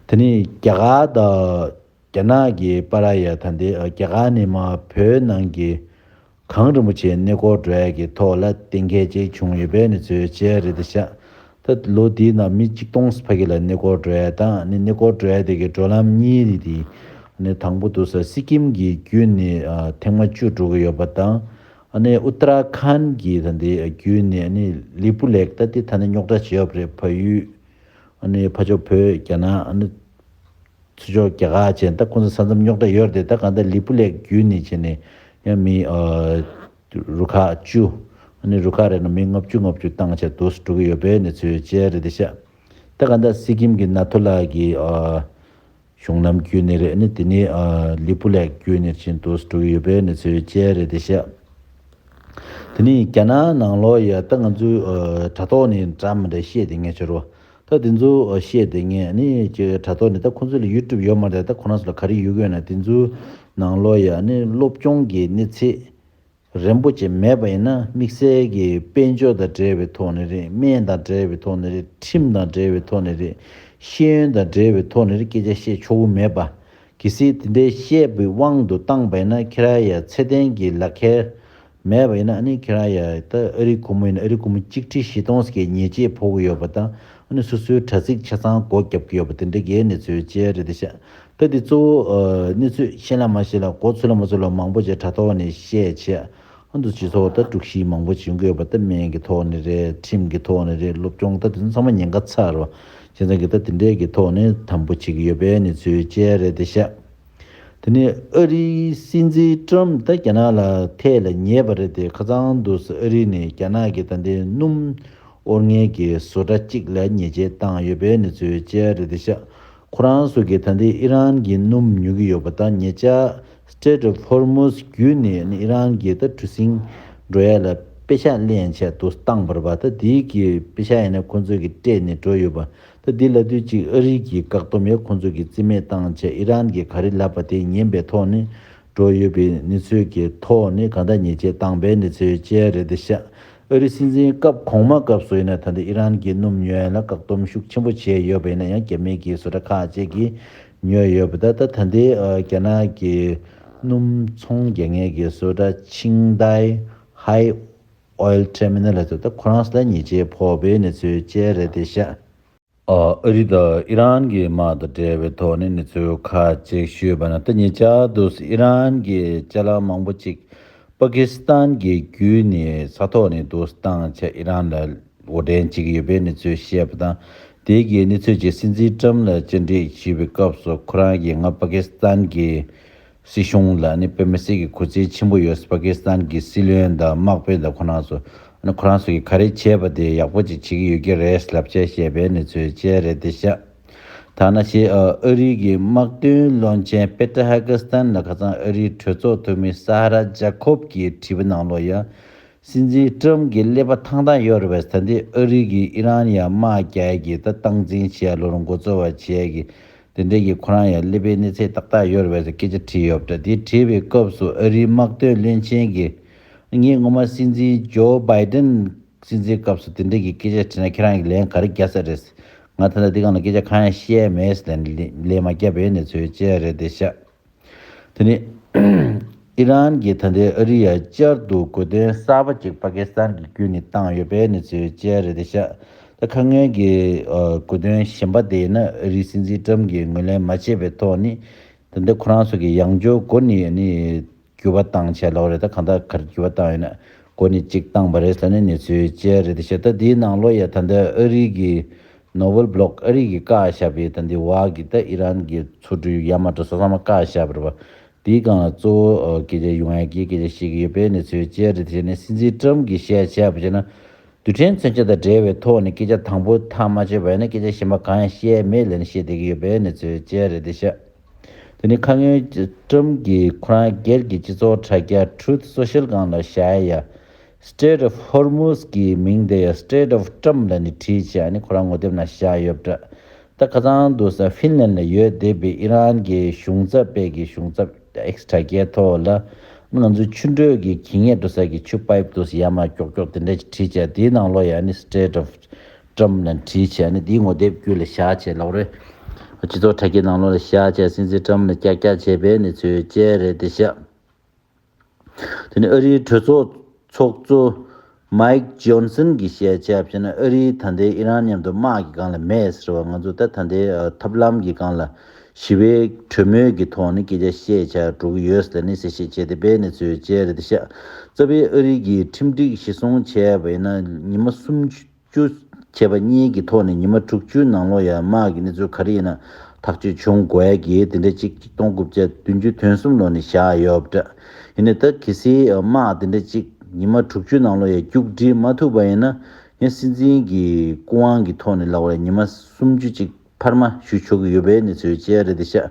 དེ་ནི་རྒྱ་གར་དང་། རྒྱ་ནག་གི་པར་ཡ་ད་ལྟའི་རྒྱ་གར་ནས་མར་བོད་ནང་གི་གངས་རིན་པོ་ཆེ་གནས་སྐོར་འགྲོ་ཡ་གི་ཐོག་ལ་གཏན་འཁེལ་ཅིག་བྱུང་ཡོད་པའི་གནས་ཚུལ་བཅས་རེད་ཤག། ད་ལོ་འདིའི་ནང་མི་གཅིག་སྟོང་ཕ་གི་ལ་གནས་སྐོར་འགྲོ་ཡ་དང་། ནི་གནས་སྐོར་འགྲོ་ཡ་དེ་གི་འགྲོ་ལམ་གཉིས་རེད་དེ། ནི་དང་པོ་དུ་ས་སི་ཀིམ་གྱི་བརྒྱུད་ནས་ཨ་ཐེངས་མ་བཅུ་འགྲོ་གི་ཡོད་པ་དང་། ཨ་ནི་ཨུ་ཏ་ར་ཁཱན་གྱི་ད་ལྟའི་བརྒྱུད་ནས་ཨ་ནི་ལི་པུ་ལེག་ད་དེ་ད་ནི་རྙོག་དྲ་བྱས་ཡོད་པ་རེད། ཕ་ཡུལ་ཨ་ནི་ཕ་ཕྱོགས་བོད་རྒྱ་ནག་ཨ་ནི། ཚུར་ཕྱོགས་རྒྱ་གར་བྱས། ད་ཁོང་ཚོ་ས་མཚམས་རྙོག་དྲ་ཡོད་རེད་དེ། ད་གང་ལྟར་ལི་པུ་ལེག་བརྒྱུད་ནས་བྱས་ནས་ཡང་མི་ཨ་རུ་ཁག་བཅུ། ཨ་ནི་རུ་ཁག་རེ་ནང་མི་ལྔ་བཅུ་ལྔ་བཅུ་བཏང་བྱས་འདུག་སེ་འགྲོ་གི་ཡོད་པའི་གནས་ཚུལ་བཅས་རེད་ཤག། ད་གང་ལྟར་སི་ཀིམ་གྱི་ན་ཐུ་ལ་གི་ཨ་གཞུང་ལམ་བརྒྱུད་ནས་རེད། ཨ་ནི་དེ་ནས་ཨ་ལི་པུ་ལེག་བརྒྱུད་ནས་བྱས་འདུག་སེ་འགྲོ་གི་ཡོད་པའི་གནས་ཚུལ་བཅས་རེད་ཤག། དེ་ནས་རྒྱ་ནག་ནང་ལོགས་ཡ་ད་ང་ཚོའི་ཨ་དྲ་ཐོག་ནས་འདྲ་མི་འདྲ་བཤད་དེ་ངས་བྱོས་རོགས། ད་དེ་ཚོ་ཨ་བཤད་དེ་ངས་ནི་ཅིག་དྲ་ཐོག་ནས་ད་ཁོང་ཚོ་ལ་ཡུ་ཊུབ་ཡོད་མ་རེད། ད་ཁོ་རང་ཚོ་ལ་ག་རེ་ཡོད་དགོས་ན་དེ་ཚོའི་ནང་ལོགས་ཡ་ནི་སློབ་སྦྱོང་གི་གནས་ཚད་རན་པོ་ཅིག་མེད་པ་ཡིན་ན། དམིགས་བསལ་གྱི་དཔལ་འབྱོར་དང་འབྲེལ་བའི་ཐོག་ནས་རེད། སྨན་དང་འབྲེལ་བའི་ཐོག་ནས་རེད། ཁྲིམས་དང་འབྲེལ་བའི་ཐོག་ནས་རེད། ཤེས་ཡོན་དང་འབྲེལ་བའི་ཐོག་ནས་རེད། སྐད་ཆ་བཤད་ཆོག་གི་མེད་པ། གལ་སྲིད་དེ་འདྲའི་བཤད་པའི་དབང་དུ་བཏང་པ་ཡིན་ན། ཁྱེད་རང་ཡ་ཚད་ལྡན་གྱི་ལག་ཁྱེར་མེད་པ་ཡིན་ན། ཨ་ནི་ཁྱེད་རང་ཡ་ད་ཨ་རིའི་སྒོར་མོ་ཡིན་ན་ཨ་རིའི་སྒོར་མོ་གཅིག་ཁྲི་བཞི་སྟོང་ཟེར་གྱི་ཉེས་ཆད་ཕོག་གི་ཡོད་པ་དང་། ཨ་ནི་སོ་སོའི་དྲ་ཚིགས་ཆ་ཚང་སྒོ་བརྒྱབ་ཀྱི་ཡོད་པ་དེ་འདྲ་གའི་གནས་ཚུལ་བཅས་རེད་དེ་ཤག་ད་འདི་གཙོ་བོ་ཨ་གནས་ཚུལ་ཤེས་ལ་མ་ཤེས་ལ་མགོ་ཚོས་ལ་མ་ཚོས་ལ་མང་པོ་ཅིག་དྲ་ཐོག་ནས་བཤད་བྱས། ཨ་འདུ་སྤྱི་ཚོགས་ད་དཀྲུག་ཤིང་མང་པོ་བྱུང་གི་ཡོད་པ། ད་སྨན་གྱི་ཐོག་ནས་རེད། ཁྲིམས་ཀྱི་ཐོག་ནས་རེད། སློབ་སྦྱོང་ད་དེ་ཚོ་ཚང་མ་ཉེན་ཁ་ཚ་རེད་བ། བྱས་ཙང་གི་ད་དེ་འདྲས་ཀྱི་ཐོག་ནས་དམ་པོ་བྱེད་ཀྱི་ཡོད་པའི་གནས་ཚུལ་བཅས་རེད་དེ་ཤག་དེ་ནས་ཨ་རིའི་སྲིད་འཛིན་ཀྲམ་ད་རྒྱ་ནག་ལ་ཐད་ལ་ཉེ་བ་རེད་དེ། ཁ་སང་དུས་ཨ་རི་ནས་རྒྱ་ནག་གི་ད་ལྟའི་སྣུམ་དབོར་མཁན་གྱི་བཟོ་གྲྭ་གཅིག་ལ་ཉེས་ཆད་བཏང་ཡོད་པའི་གནས་ཚུལ་བཅས་རེད་དེ་ཤག་ཁོ་རང་ཚོ་གིས་ད་ལྟའི་ཨི་རན་གྱི་སྣུམ་ཉོ་གི་ཡོད་པ་དང་། ཉེ་ཆར་Strait of Hormuz བརྒྱུད་ནས་ཨི་རན་གྱི་ད་གྲུ་གཟིངས་འགྲོ་ཡ་ལ་པེ་ཤག་ལེན་བྱས་དུ་བཏང་བ་རེད་པ། ད་དེའི་གི་པེ་ཤག་ཡིན་ན་ཁོ་ཚོ་གི་སྤྲད་ནས་འགྲོ་ཡོད་པ། ད་འདི་ལབ་དུས་གཅིག་ཨ་རི་གི་བཀག་སྡོམ་ཡང་ཁོ་ཚོ་གི་རྩིས་མེད་བཏང་བྱས། ཨི་རན་གྱི་ག་རེ་ལབ་པ་དེ་ཉན་པའི་ཐོག་ནས་འགྲོ་ཡོད་པའི་གནས་ཚུལ་གྱི་ཐོག་ནས་གང་ལྟར་ཉེས་ཆད་བཏང་པའི་གནས་ཚུལ་བཅས་རེད་དེ་ཤག་ཨ་རི་སྲིད་འཛིན་སྐབས་གོང་མ་སྐབས་སུ་ཡིན་ན་ད་ལྟ་ཨི་རན་གྱི་སྣུམ་ཉོ་ཡ་ལ་བཀག་སྡོམ་ཤུགས་ཆེན་པོ་བྱས་ཡོད་པ་ཡིན་ན་ཡང་། རྒྱ་མི་གི་བཟོ་གྲྭ་ཁག་ཅིག་གིས་ཉོས་ཡོད་པ། ད་ད་ད་ལྟའི་ཨ་རྒྱ་ནག་གི་སྣུམ་ཚོང་རྒྱག་མཁན་གྱི་བཟོ་གྲྭ་ཆིང་ཏའི་ཧའེ་ཨོལ་ཊར་མི་ནལ་ལ་ད་ཁོ་རང་ཚོ་ལ་ཉེས་ཆད་ཕོག་པའི་གནས་ཚུལ་བཅས་རེད་དེ་ཤག་ཨ་ཨ་རི་དང་ཨི་རན་གྱི་དམག་དང་འབྲེལ་བའི་ཐོག་ནས་གནས་ཚུལ་ཁག་ཅིག་ཞུས་པ་ན། ད་ཉེ་ཆར་དུ་ཨི་རན་གྱི་ཅ་ལག་མང་པོ་ཅིག་པ་ཀི་སི་ཐན་གྱི་བརྒྱུད་ནས་ས་ཐོག་ནས་དུ་བཏང་བྱས་ཨི་རན་ལ་དབོར་འདྲེན་བྱེད་ཀྱི་ཡོད་པའི་གནས་ཚུལ་བཤད་པ་དང་། དེ་གའི་གནས་ཚུལ་ཅིག་སྲིད་འཛིན་ཀྲམ་ལ་བཅར་འདྲི་ཞུས་པའི་སྐབས་སུ། ཁོ་རང་གིས་ང་པ་ཀི་སི་ཐན་གྱི་སྲིད་གཞུང་ལ་ནི་དཔེ་མི་སྲིད་ཀྱི་གུས་བརྩི་ཆེན་པོ་ཡོད། པ་ཀི་སི་ཐན་གྱི་སྲིད་བློན་དང་དམག་དཔོན་དང་ཁོ་རང་ཚོ་ནི་ཁོ་རང་ཚོ་གིས་ག་རེ་བྱས་པ་དེ་ཡག་པོ་ཅིག་བྱེད་ཀྱི་ཡོད་ཀྱི་རེད་ལབ་བྱས་བཤད་པའི་གནས་ཚུལ་བཅས་རེད་དེ་ཤག་ཐ་ན་ཤི་ཨ་ཨ་རི་གི་དམག་དོན་བློན་ཆེན་པེ་ཏྲ་ཧ་ཀི་སི་ཐན་ལ་ཁ་སང་ཨ་རིའི་གྲོས་ཚོགས་འཐུས་མི་ས་ཧ་ར་ཇ་ཁོབ་ཀྱིས་བྲིས་པའི་ནང་ལོགས་ཡ། སྲིད་འཛིན་ཀྲམ་གྱི་ཀླད་པ་ཐང་ཐང་ཡོད་རེད་པས། ད་འདི་ཨ་རི་གིས་ཨི་རན་ཡ་དམག་རྒྱག་ཡ་གི་ད་སྟངས་འཛིན་བྱེད་ཡ་ལོ་རུ་འགོ་གཙོ་བ་བྱེད་ཡ་གི་དེ་འདྲ་གི་ཁོ་རང་ཡ་ཀླད་པའི་གནས་ཚད་ཏག་ཏག་ཡོད་རེད་པས་སྐད་ཆ་དྲིས་ཡོད་པ་འདྲ། དེ་དྲིས་པའི་སྐབས་སུ་ཨ་རིའི་དམག་དོན་བློན་ཆེན་གྱིས། ངས་ངོ་མ་སྲིད་འཛིན་ཇོ་བྷའི་ཏན་སྲིད་འཛིན་སྐབས་སུ་དེ་འདྲ་གི་སྐད་ཆ་དྲིས་ན་ཁྱེད་རང་གི་ལན་ག་རེ་རྒྱག་ས་རེད། ང་ད་ལྟ་འདི་སྒང་ལ་སྐད་ཆ་གང་ཡང་བཤད་མེད་ཟེར་ནས་ལན་མ་བརྒྱབ་པའི་གནས་ཚུལ་བཅས་རེད་དེ་ཤག་དེ་ནས་ཨི་རན་གྱིས་ད་ལྟའི་ཨ་རི་ཡ་བསྐྱར་དུ་གོ་དོན་གསར་པ་ཅིག་པ་ཀི་སི་ཐན་གྱི་བརྒྱུད་ནས་བཏང་ཡོད་པའི་གནས་ཚུལ་བཅས་རེད་དེ་ཤག་ད་ཁ་སྔོན་གྱི་ཨ་གོ་དོན་གཞན་པ་དེ་ཡིན་ན་ཨ་རིའི་སྲིད་འཛིན་ཀྲམ་གྱིས་ངོས་ལེན་མ་བྱས་པའི་ཐོག་ནས། ད་ལྟ་ཁོ་རང་ཚོ་གི་ཡང་བསྐྱར་སྒོ་ནས་ནི་འགྱུར་བ་བཏང་བྱས་ལོག་རེད། ད་གང་ལྟར་ག་རེ་འགྱུར་བ་བཏང་ཡོད་ན་སྒོ་ནས་གཅིག་བཏང་པ་རེད་ཟེར་ནས་གནས་ཚུལ་བཅས་རེད་དེ་ཤག་ད་དེའི་ནང་ལོགས་ཡ་ད་ལྟ་ཨ་རི་གི་ནོ་བེལ་བྷ་ལོག་ཨ་རི་གིས་བཀག་བཞག་པའི་ད་འདི་བར་གྱི་ད་ཨི་རན་གྱི་མཚོ་གྲུ་ཡར་མར་འགྲོ་ས་ཚང་མ་བཀག་བཞག་པ་རེད་པ། དེའི་སྒང་ལ་གཙོ་བོ་ཨ་སྐད་ཆ་ཡོང་ཡ་གི་སྐད་ཆ་བཤད་ཀྱི་ཡོད་པའི་གནས་ཚུལ་བཅས་རེད་དེ་བྱས་ནས་སྲིད་འཛིན་ཀྲམ་གྱིས་བཤད་བྱས་པ་བྱས་ན། རྡུལ་ཕྲན་མཚོན་ཆ་དང་འབྲེལ་བའི་ཐོག་ནས་སྐད་ཆ་དང་པོ་ཐག་མ་ཆོད་པ་ཡིན་ན་སྐད་ཆ་གཞན་པ་གང་ཡང་བཤད་མེད་ལབ་ནས་བཤད་བསྡད་ཀྱི་ཡོད་པའི་གནས་ཚུལ་བཅས་རེད་དེ་ཤག་དེ་ནི་ཁ་སྔོན་ཀྲམ་གྱིས་ཁོ་རང་སྒེར་གྱི་སྤྱི་ཚོགས་དྲ་རྒྱ་Truth Social སྒང་ལ་བཞག་ཡ། Strait of Hormuz གི་མིང་དེ་ཡ་Strait of Trump ལབ་ནས་བྲིས་བྱས་ཨ་ནི་ཁོ་རང་ངོ་དེབ་ནང་བཞག་ཡོད་པ་འདྲ། ད་ཁ་སང་དུ་ས་ཧྥིན་ལན་ལ་ཡོད་བསྡད་པའི་ཨི་རན་གྱི་གཞུང་ཚབ་པས་ཀྱི་གཞུང་ཚབ་ཨེགས་དྲ་རྒྱའི་ཐོག་ལ། ང་ཚོའི་ཆུ་འགྲོས་ཀྱི་གད་སྙིགས་འགྲོ་ས་གི་ཆུ་པའིབ་དུ་ཡར་མར་ཀྱོག་ཀྱོག་དེ་འདྲ་ཞིག་བྲིས་བྱས། དེའི་ནང་ལོགས་ཡ་ནི་Strait of Trump ལ་བྲིས་བྱས་ནི་དེའི་ངོ་དེབ་བརྒྱུད་ལ་བཞག་བྱས་ལབ་རེད། སྤྱི་ཚོགས་དྲ་རྒྱའི་ནང་ལོགས་ལ་བཞག་བྱས་སྲིད་འཛིན་ཀྲམ་ལ་ཀྱག་ཀྱག་བྱས་པའི་གནས་ཚུལ་བཅས་རེད་དེ་ཤག་དེ་ནི་ཨ་རིའི་གྲོས་ཚོགས་ཚོགས་གཙོ་མའིག་ཇོན་སན་གྱིས་བཤད་བྱས་བྱས་ན། ཨ་རིའི་ད་ལྟའི་ཨི་རན་མཉམ་དུ་དམག་གི་སྒང་ལ་མེད་ཟེར་བ། ང་ཚོ་ད་ད་ལྟའི་ཨ་ཐབས་ལམ་གྱི་སྒང་ལ་ཞི་བའི་གྲོས་མོལ་གྱི་ཐོག་ནས་སྐད་ཆ་བཤད་བྱས་འགྲོ་གི་ཡོད་ཟེར་ནས་གསལ་བཤད་བྱས་ཏེ་དཔེ་གནས་ཚུལ་བཅས་རེད་དེ་ཤག་རྩ་བའི་ཨ་རི་གིས་ཁྲིམས་སྒྲིག་གཞི་བཟུང་བྱས་པ་ཡིན་ན་ཉི་མ་སུམ་ཅུ་བྱས་པ་གཉིས་ཀྱི་ཐོག་ནས་ཉི་མ་དྲུག་ཅུའི་ནང་ལོགས་ཡ་དམག་གི་གནས་ཚུལ་ག་རེ་ཡིན་ན་ཐག་གཅོད་བྱུང་དགོས་ཡ་གི་དེ་འདྲ་གཅིག་གཅིག་སྟོང་དགུ་བརྒྱ་བདུན་ཅུ་དོན་གསུམ་ལོ་ནས་བཞག་ཡོད་པ་འདྲ། ཡིན་ནའི་ད་གལ་སྲིད་དམག་དེ་འདྲ་གཅིག་ཉི་མ་དྲུག་ཅུའི་ནང་ལོགས་ཡ་མཇུག་སྒྲིལ་མ་ཐུབ་པ་ཡིན་ན། ཡང་སྲིད་འཛིན་གྱི་སྐུ་དབང་གི་ཐོག་ནས་ལབ་པ་ལ་ཉི་མ་སུམ་ཅུ་གཅིག་འཕར་མ་ཞུ་ཆོག་གི་ཡོད་པའི་གནས་ཚུལ་བཅས་རེད་དེ་ཤག་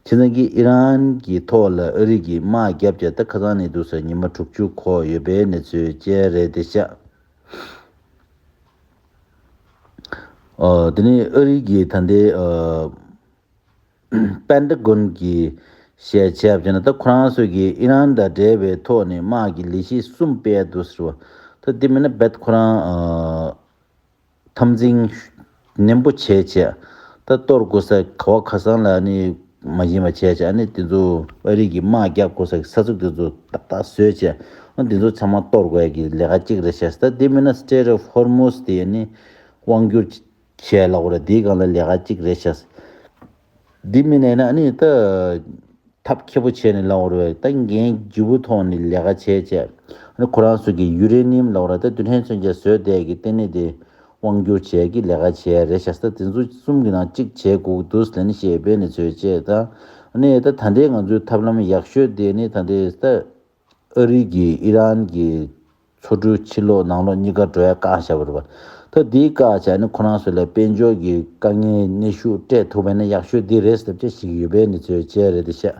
བྱས་ཙང་གི་ཨི་རན་གྱི་ཐོག་ལ་ཨ་རི་གིས་དམག་བརྒྱབ་བྱས་ད་ཁ་སང་ནས་འདུག་ཟེར་ཉི་མ་དྲུག་ཅུ་འཁོར་ཡོད་པའི་གནས་ཚུལ་བཅས་རེད་དེ་ཤག་ཨོ། དེ་ནས་ཨ་རི་གི་ད་ལྟའི་ཨ་པེན་ཏ་གོན་གྱི་བཤད་བྱས་པ་བྱས་ན་ད་ཁོ་རང་ཚོས་ཀྱི་ཨི་རན་དང་འབྲེལ་བའི་ཐོག་ནས་དམག་གི་ལས་གཞི་གསུམ་སྤེལ་འདུག་ཟེར་བ། ད་དེ་མིན་ན་རྦད་ཁོ་རང་ཨ་འཐབ་འཛིང་ནན་པོ་བྱས་བྱས། ད་གཏོར་དགོས་ས་ག་བ་ག་ས་ལ་ནི་མ་ཡིན་པ་བྱས་བྱས། ཨ་ནི་དེ་ཚོ་ཨ་རི་གི་དམག་རྒྱག་དགོས་ས་གི་ས་ཚུགས་དེ་ཚོ་ཏག་ཏག་བཟོས་བྱས། ཨ་དེ་ཚོ་ཚང་མ་གཏོར་དགོས་ཡ་གི་ལས་ཀ་གཅིག་རེད་ཤག་ད་དེ་མིན་ན་Strait of Hormuz དེ་ནི་དབང་སྒྱུར་བྱས་ལ་འོ་ར་དེའི་སྒང་ལ་ལས་ཀ་གཅིག་རེད་ཤག་དེ་མིན་ན་ཨ་ནི་ད། ཐབས་མཁས་པོ་བྱས་ནས་ལབ་དགོས་རེད་བས། ད་འགན་ལྗིད་པོ་ཐོག་ནས་ལས་ཀ་བྱས་བྱས། ཨ་ནི་ཁོ་རང་ཚོ་གི་ཡུ་རེ་ནི་ཡམ་ལབ་དགོས་རེད། ད་རྡུལ་ཕྲན་མཚོན་ཆ་བཟོས་བསྡད་ཀྱི་ལྟེ་གནས་དེ་དབང་སྒྱུར་བྱས་ཀྱི་ལས་ཀ་བྱས་རེད་ཤག་ད་དེ་ཚོ་གསུམ་གྱི་ནང་གཅིག་བྱེད་དགོས་ཀྱི་འདུག་ལབ་ནས་བཤད་པའི་གནས་ཚུལ་བཅས་དང་། ཨ་ནི་ད་ད་ལྟའི་ང་ཚོའི་ཐབས་ལམ་ཡག་ཤོས་དེ་ནི་ད་ལྟའི་ད། ཨ་རི་གིས་ཨི་རན་གྱི་མཚོ་གྲུ་ཕྱི་ལོགས་ནང་ལོགས་གཉིས་ཀ་འགྲོ་ཡ་བཀག་བཞག་པ་རེད་པ། ད་དེའི་བཀག་བྱས་ནས་ཁོ་རང་ཚོ་ལ་དཔལ་འབྱོར་གྱི་དཀའ་ངལ་གནོན་ཤུགས་སྤྲད་ཐུབ་པ་ཡིན་ན་ཡག་ཤོས་འདི་རེད་ཟེར་བྱས་ཞིག་ཡོད་པའི་གནས་ཚུལ་བཅས་རེད་དེ་ཤག་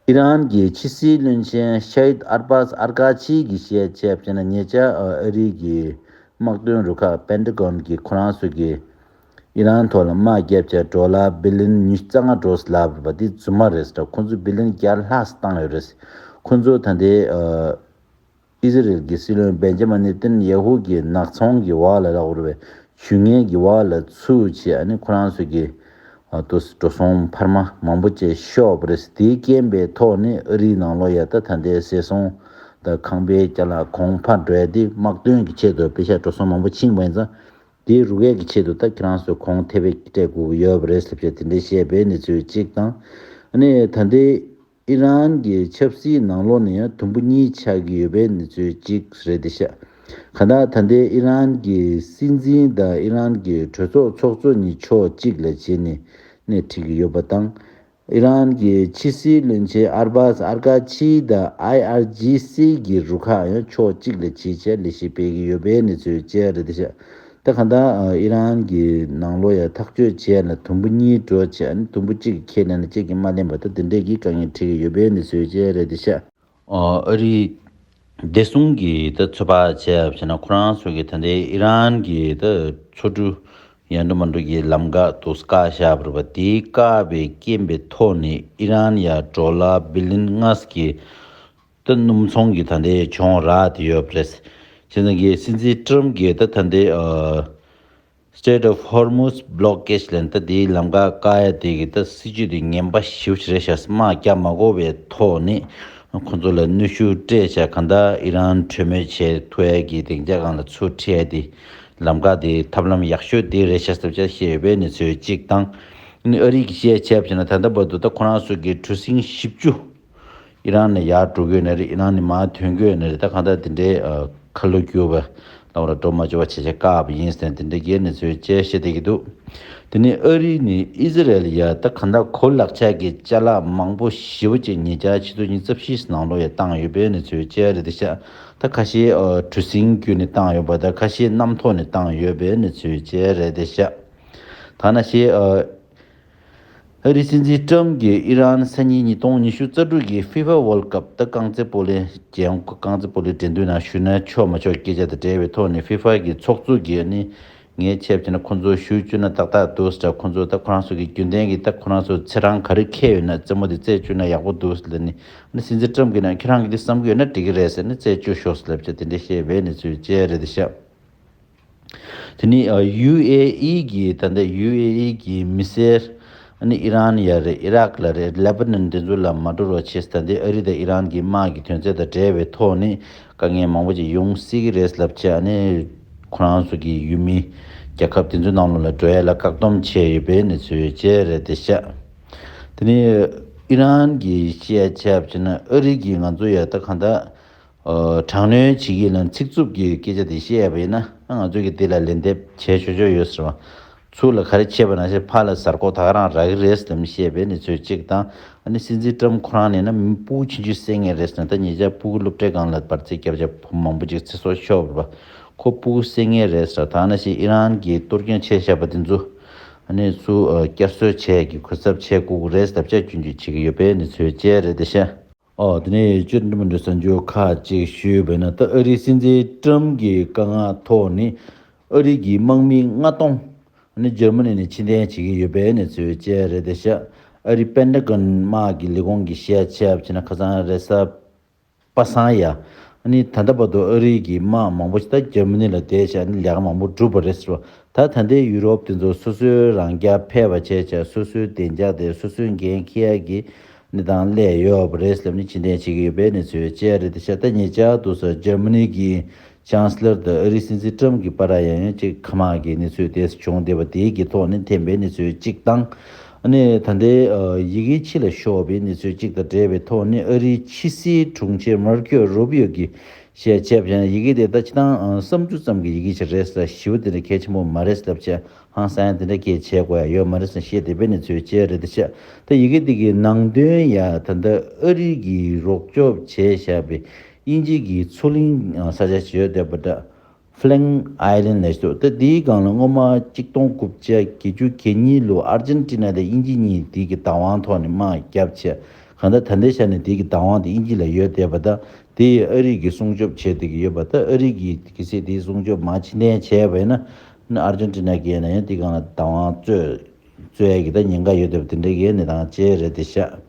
ཨི་རན་གྱི་ཕྱི་སྲིད་བློན་ཆེན་ཤ་ཧིད་ཨར་བཱས་ཨར་ཀ་ཆི་གིས་བཤད་བྱས་པ་བྱས་ན་ཉེ་ཆར་ཨ་རི་གི་དམག་དོན་རུ་ཁག་པེན་ཏ་གོན་གྱིས་ཁོ་རང་ཚོ་གི་ཨི་རན་ཐོག་ལ་དམག་བརྒྱབ་བྱས་ཌོ་ལར་བི་ལིན་ཉི་ཤུ་རྩ་ལྔ་འགྲོ་ལབ་པ་འདི་རྫུན་མ་རེད་ཟེར། ཁོ་ཚོས་བི་ལིན་བརྒྱ་ལྷག་བཏང་ཡོད་རེད། ཁོ་ཚོ་ད་ལྟའི་ཨ་ཨི་ཟི་རེལ་གྱི་སྲིད་བློན་བེན་ཇ་མིན་ནེ་ཏན་ཡ་ཧུ་གི་ནག་ཚོང་གི་འོག་ལ་ལབ་དགོས་རེད་པས། ཇུས་ངན་གྱི་འོག་ལ་ཚུད་བྱས། ཨ་ནི་ཁོ་རང་ཚོ་གི་ཨ་ཏོ་འགྲོ་སོང་འཕར་མ་མང་པོ་ཅིག་ཤོར་བ་རེད། དེའི་རྐྱེན་པའི་ཐོག་ནས་ཨ་རིའི་ནང་ལོགས་ཡ་ད་ད་ལྟའི་ཟས་སོང་ད་ཁང་པའི་རྒྱ་ལ་གོང་འཕར་འགྲོ་ཡ་དེ་དམག་དོན་གྱི་ཆེད་དུ་པེ་ཤ་འགྲོ་སོང་མང་པོ་ཕྱིན་པ་ཡིན་ཙང་། དེའི་རུ་ཁག་གི་ཆེད་དུ་ད་ཁྱེད་རང་ཚོས་གོང་ཐེབས་པའི་སྤྲད་དགོས་ཀྱི་ཡོད་པ་རེད་ཟེར་བྱས་དེ་འདྲའི་བཤད་པའི་གནས་ཚུལ་གཅིག་དང་། ཨ་ནི་ད་ལྟའི་ཨི་རན་གྱི་ཆབ་སྲིད་ནང་ལོགས་ནས་ཡང་དུམ་བུ་གཉིས་ཆགས་ཀྱི་ཡོད་པའི་གནས་ཚུལ་གཅིག་རེད་དེ་ཤག་གང་ལྟར་ད་ལྟའི་ཨི་རན་གྱི་སྲིད་འཛིན་དང་ཨི་རན་གྱི་གྲོས་ཚོགས་ཚོགས་གཙོ་གཉིས་ཕྱོགས་གཅིག་ལ་བྱས་ནས་སྣེ་ཁྲིད་ཀྱི་ཡོད་པ་དང་། ཨི་རན་གྱི་ཕྱི་སྲིད་བློན་ཆེན་ཨར་བཱས་ཨར་ཀ་ཆི་དང་ཨའི་ཨར་ཇི་སི་གི་རུ་ཁག་ཡང་ཕྱོགས་གཅིག་ལ་བྱས་བྱས་ལས་གཞི་སྤེལ་གྱི་ཡོད་པའི་གནས་ཚུལ་བཅས་རེད་དེ་ཤག་ད་གང་ལྟར་ཨི་རན་གྱི་ནང་ལོགས་ཡ་ཐག་གཅོད་བྱས་ན་དུམ་བུ་གཉིས་འགྲོ་བྱས། ཨ་ནི་དུམ་བུ་གཅིག་གིས་ཁས་ལེན་ན་གཅིག་གིས་མ་ལེན་པ་ད་དེ་འདྲས་ཀྱི་དཀའ་ངལ་འཕྲད་ཀྱི་ཡོད་པའི་གནས་ཚུལ་བཅས་རེད་དེ་ཤག་ཨ་རི་བདེ་སྲུང་གི་ད་ཚོད་དཔག་བྱས་པ་བྱས་ན་ཁོ་རང་ཚོ་གི་ད་ལྟའི་ཨི་རན་གྱི་ད་མཚོ་གྲུ་ཡ་འགྲོ་མ་འགྲོ་གི་ལམ་ཁ་དུ་བཀག་བཞག་པ་རེད་པ། དེའི་བཀག་པའི་རྐྱེན་པའི་ཐོག་ནས་ཨི་རན་ཡ་ཌོ་ལར་བི་ལིན་ལྔ་གི་ད་སྣུམ་ཚོང་གི་ད་ལྟའི་གྱོང་རག་དེ་ཡོད་པ་རེད། བྱས་ཙང་གི་སྲིད་འཛིན་ཀྲམ་གྱིས་ད་ད་ལྟའི་ཨ་Strait of Hormuz blockade ལབ་ད་དེའི་ལམ་ཁ་བཀག་ཡ་དེ་གི་ད་སྲིད་ཇུས་དེ་ངན་པ་ཞེ་པོ་ཅིག་རེད་ཤག་དམག་རྒྱག་མ་དགོས་པའི་ཐོག་ནས་ཁོ་ཚོ་ལ་གནོན་ཤུགས་སྤྲད་བྱས་གང་ལྟར་ཨི་རན་གྲོས་མོལ་བྱེད་ཐུབ་ཡ་གི་སྡིངས་ཆ་སྒང་ལ་ཚུར་ཁྲིད་ཡ་དེ་ལམ་ཁ་དེ་ཐབས་ལམ་ཡག་ཤོས་དེ་རེད་ཤག་ཟེར་བྱས་བཤད་ཡོད་པའི་གནས་ཚུལ་གཅིག་དང་། ཨ་ནི་ཨ་རི་གིས་བཤད་བྱས་པ་བྱས་ན་ད་ལྟ་བར་དུ་ད་ཁོ་རང་ཚོ་གི་གྲུ་གཟིངས་བཞི་བཅུ་ཨི་རན་ནས་ཡར་འགྲོ་གི་ཡོད་ན་རེད། ཨི་རན་ནས་མར་ཐོན་གི་ཡོད་ན་རེད། ད་གང་ལྟར་དེ་འདྲའི་ཨ་ཁ་ལོ་བསྒྱུར་བ་ལབ་ར་འགྲོ་མ་བཅུག་པ་བྱས་བྱས་བཀག་པ་ཡིན་ཟེར་ནས་དེ་འདྲའི་གི་གནས་ཚུལ་བཅས་བཤད་བསྡད་ཀྱི་འདུག་དེ་ནས་ཨ་རི་ནས་ཨི་ཟི་རལ་ཡ་ད་གང་ལྟར་གོ་ལག་ཆ་གི་ཅ་ལག་མང་པོ་ཞེ་པོ་ཅིག་ཉེ་ཆར་ཕྱི་ཚེས་ཉི་ཤུ་རྩ་བཞི་ནང་ལོགས་ཡ་བཏང་ཡོད་པའི་གནས་ཚུལ་བཅས་རེད་དེ་ཤག་ད་ཁ་ཤས་ཨ་གྲུ་གཟིངས་བརྒྱུད་ནས་བཏང་ཡོད་པ་དང་ཁ་ཤས་གནམ་ཐོག་ནས་བཏང་ཡོད་པའི་གནས་ཚུལ་བཅས་རེད་དེ་ཤག་ད་ནང་བཞིན་ཨ་ཨ་རིའི་སྲིད་འཛིན་ཀྲམ་གྱིས་ཨི་རན་སང་ཉིན་ཉིས་སྟོང་ཉི་ཤུ་རྩ་དྲུག་གི་ཧྥི་ཧྥ་ཝོལ་ཀབ་ད་རྐང་རྩེད་སྤོ་ལོའི་རྒྱལ་ཡོངས་རྐང་རྩེད་སྤོ་ལོའི་འགྲན་བསྡུར་ནང་ཞུགས་ན་ཆོག་མ་ཆོག་སྐད་ཆ་དང་འབྲེལ་བའི་ཐོག་ནས་ཧྥི་ཧྥ་གི་ཚོགས་གཙོ་གིས་ནི་ངས་བྱས་པ་བྱས་ན་ཁོང་ཚོ་ཞུགས་བཅུག་ན་ཏག་ཏག་འདུག་ཟེར། ཁོང་ཚོ་ད་ཁོ་རང་ཚོ་གི་རྒྱུན་ལྡན་གྱི་ད་ཁོ་རང་ཚོ་ཚེས་གྲངས་ག་རེ་འཁེལ་ཡོད་ན་རྩེད་མོ་དེ་རྩེད་བཅུག་ན་ཡག་པོ་འདུག་ཟེར་ལབ་ནི་ཨ་ནི་སྲིད་འཛིན་ཀྲམ་གྱིས་ན་ཁྱེད་རང་གིས་འདི་བསམ་གྱི་ཡོད་ན་འགྲིག་གི་རེད་ཟེར་ནི་རྩེད་བཅུག་ཤོག་ཟེར་ལབ་བྱས་དེ་འདྲ་བཤད་པའི་གནས་ཚུལ་བཅས་རེད་དེ་ཤག་དེ་ནི་ཨ་ཡུ་ཨེ་ཨི་གི་ད་ལྟ་ཡུ་ཨེ་ཨི་གི་མི་སེར་ཨ་ནི་ཨི་རན་ཡ་རེད། ཨི་རག་ལ་རེད། ལེ་པ་ནན་དེ་ཚོ་ལ་མ་འགྲོ་རོགས་བྱས། ད་ལྟའི་ཨ་རི་དང་ཨི་རན་གྱི་དམག་གི་དོན་ཚན་དང་འབྲེལ་བའི་ཐོག་ནས་དཀའ་ངལ་མང་པོ་ཅིག་ཡོང་སྲིད་ཀྱི་རེད་ལབ་བྱས། ཨ་ནི་ཁོ་རང་ཚོ་གི་ཡུལ་མི་རྒྱལ་ཁབ་དེ་ཚོའི་ནང་ལོགས་ལ་འགྲོ་ཡ་ལ་བཀག་སྡོམ་བྱས་ཡོད་པའི་གནས་ཚུལ་བཅས་རེད་དེ་ཤག་དེ་ནི་ཨི་རན་གྱིས་བཤད་བྱས་པ་བྱས་ན་ཨ་རི་གིས་ང་ཚོ་ཡ་ད་གང་ལྟར། ཨ་དྲག་གནོན་བྱེད་ཀྱི་ལ་ཚིག་རྩུབ་ཀྱི་སྐད་ཆ་དེ་བཤད་པ་ཡིན་ན་ཨ་ང་ཚོ་གིས་དེ་ལ་ལན་འདེབས་བྱས་ཆོག་ཆོག་ཡོད་ཟེར་བ། ཚུར་ལ་ག་རེ་བྱས་པ་ནང་བཞིན་ཕར་ལ་གཟའ་རྒོད་ད་ག་རང་རག་གི་རེད་ཟེར་བཤད་པའི་གནས་ཚུལ་གཅིག་དང་། ཨ་ནི་སྲིད་འཛིན་ཀྲམ་ཁོ་རང་ནས་ན་མི་སྤུ་གུ་ཆུང་ཆུང་བསད་མཁན་རེད་ཟེར་ན། ད་ཉེ་ཆར་སྤུ་གུ་སློབ་གྲྭའི་སྒང་ལ་འབར་རྫས་བརྒྱབ་བྱས་བུ་མང་པོ་ཅིག་ཚེ་སྲོག་ཤོར་བ། ཁོ་སྤུ་གུ་བསད་མཁན་རེད་ཟེར། ད་ནང་བཞིན་ཨི་རན་གྱིས་གཏོར་སྐྱོན་བྱས་བཞག་པ་དེ་ཚོ་ ཨ་ནི་སུ་ཨ་བསྐྱར་གསོ་བྱས་ཀྱི་གུས་ཞབས་བྱེད་དགོས་ཀྱི་རེད་ཟེར་ལབ་བྱས་སྐྱོན་བརྗོད་བྱེད་ཀྱི་ཡོད་པའི་གནས་ཚུལ་བཅས་རེད་དེ་ཤག་ཨོ་དེ་ནས་ཅོ་འདྲི་མི་འདྲི་གསར་འགྱུར་ཁག་ཅིག་ཞུས་པ་ཡིན་ན། ད་ཨ་རིའི་སྲིད་འཛིན་ཀྲམ་གྱི་བཀའ་མངགས་ཐོག་ནས་ཨ་རི་གི་དམག་མི་ལྔ་སྟོང་ནི་འཇར་མ་ནི་ནས་ཕྱིར་འཐེན་བྱེད་ཀྱི་ཡོད་པའི་གནས་ཚུལ་བཅས་རེད་དེ་ཤག་ཨ་རི་པེན་ཏ་གོན་དམག་གི་ལས་ཁུངས་ཀྱིས་བཤད་ཆ་བྱས་ན། ཁ་སང་རེས་གཟའ་པ་སངས་ཡ། ཨ་ནི་ད་ལྟ་བར་དུ་ཨ་རི་གི་དམག་མང་པོ་ཞིག་ད་འཇར་མ་ནི་ལ་བསྡད་བྱས། ཨ་ནི་ལས་ཀ་མང་པོ་བསྒྲུབས་པ་རེད་ཟེར་བ། ད་ད་ལྟའི་ཡུ་རོབ་དེ་ཚོ་སོ་སོའི་རང་རྐྱ་ཕལ་པ་བྱས་བྱས། སོ་སོའི་བདེ་འཇགས་དེ་སོ་སོས་འགན་འཁྱེར་ཡ་གི་གནས་སྟངས་སླེབས་ཡོད་པ་རེད་ལབ་ནས་ཕྱིར་འཐེན་བྱེད་ཀྱི་ཡོད་པའི་གནས་ཚུལ་བཅས་རེད་དེ་ཤག་ད་ཉེ་ཆར་དུ་ས་འཇར་མ་ནི་གི་ཅང་སི་ལར་དང་ཨ་རིའི་སྲིད་འཛིན་ཀྲམ་གྱི་བར་ཡང་ཡང་ཅིག་མཁའ་དམག་གི་གནས་ཚུལ་དེ་བྱུང་བསྡད་པ་དེ་གི་ཐོག་ནས་འཐེན་པའི་གནས་ཚུལ་གཅིག་དང་། ཨ་ནི་ད་ལྟའི་ཡི་གེ་ཕྱི་ལ་ཤོར་བའི་གནས་ཚུལ་གཅིག་དང་འབྲེལ་བའི་ཐོག་ནས། ཨ་རིའི་ཕྱི་སྲིད་དྲུང་ཆེ་མར་ཀོ་རུ་པིའོ་གིས་བཤད་ཆ་བྱས་ན། ཡི་གེ་དེ་ད་སྤྱིར་བཏང་བསམ་ཚུལ་ཙམ་གྱི་ཡི་གེ་ཞིག་རེད་ཟེར། ཞེ་པོ་དེ་འདྲ་གལ་ཆེན་པོ་མ་རེད་ཟེར་ལབ་བྱས། ཧང་སང་ཡ་དེ་འདྲ་སྐད་བྱེད་དགོས་ཡ་ཡོད་མ་རེད་ཟེར་བཤད་བསྡད་པའི་གནས་ཚུལ་བཅས་རེད་དེ་ཤག་ད་ཡི་གེ་དེ་གི་ནང་དོན་ཡ་ད་ལྟ་ཨ་རི་གིས་རོགས་སྐྱོབ་བྱས་བཞག་པའི་དབྱིན་ཇི་གི་མཚོ་གླིང་ས་ཆ་ཞིག་ཡོད་བསྡད་པ་འདྲ། ཧྥེ་ལེང་ཨའི་ལན་ལབ་ཞིག་འདུག་ད་དེའི་སྒང་ལ་སྔོན་མ་གཅིག་སྟོང་དགུ་བརྒྱ་བརྒྱད་ཅུ་གྱ་གཉིས་ལོ་ཨར་ཇན་ཏི་ན་དང་དབྱིན་ཇི་གཉིས་དེ་གི་བདག་དབང་ཐོག་ནས་དམག་བརྒྱབ་བྱས། གང་ལྟར་ད་ལྟའི་ཆ་ནས་དེ་གི་བདག་དབང་དེ་དབྱིན་ཇི་ལ་ཡོད་བསྡད་པ་དང་། དེ་ཡིས་ཨ་རི་གིས་སྲུང་སྐྱོབ་བྱེད་བསྡད་ཀྱི་ཡོད་པ་དང་། ཨ་རི་གིས་གལ་སྲིད་དེའི་སྲུང་སྐྱོབ་མར་ཕྱིར་འཐེན་བྱས་པ་ཡིན་ན། ཨར་ཇན་ཏི་ན་གིས་ཡིན་ན་ཡང་དེའི་སྒང་ལ་བདག་དབང་རྩོད་རྩོད་ཡ་གི་ད་ཉེན་ཁ་ཡོད་བསྡད་པ་དེ་འདྲ་གི་གནས་སྟངས་བཅས་རེད་དེ་ཤག་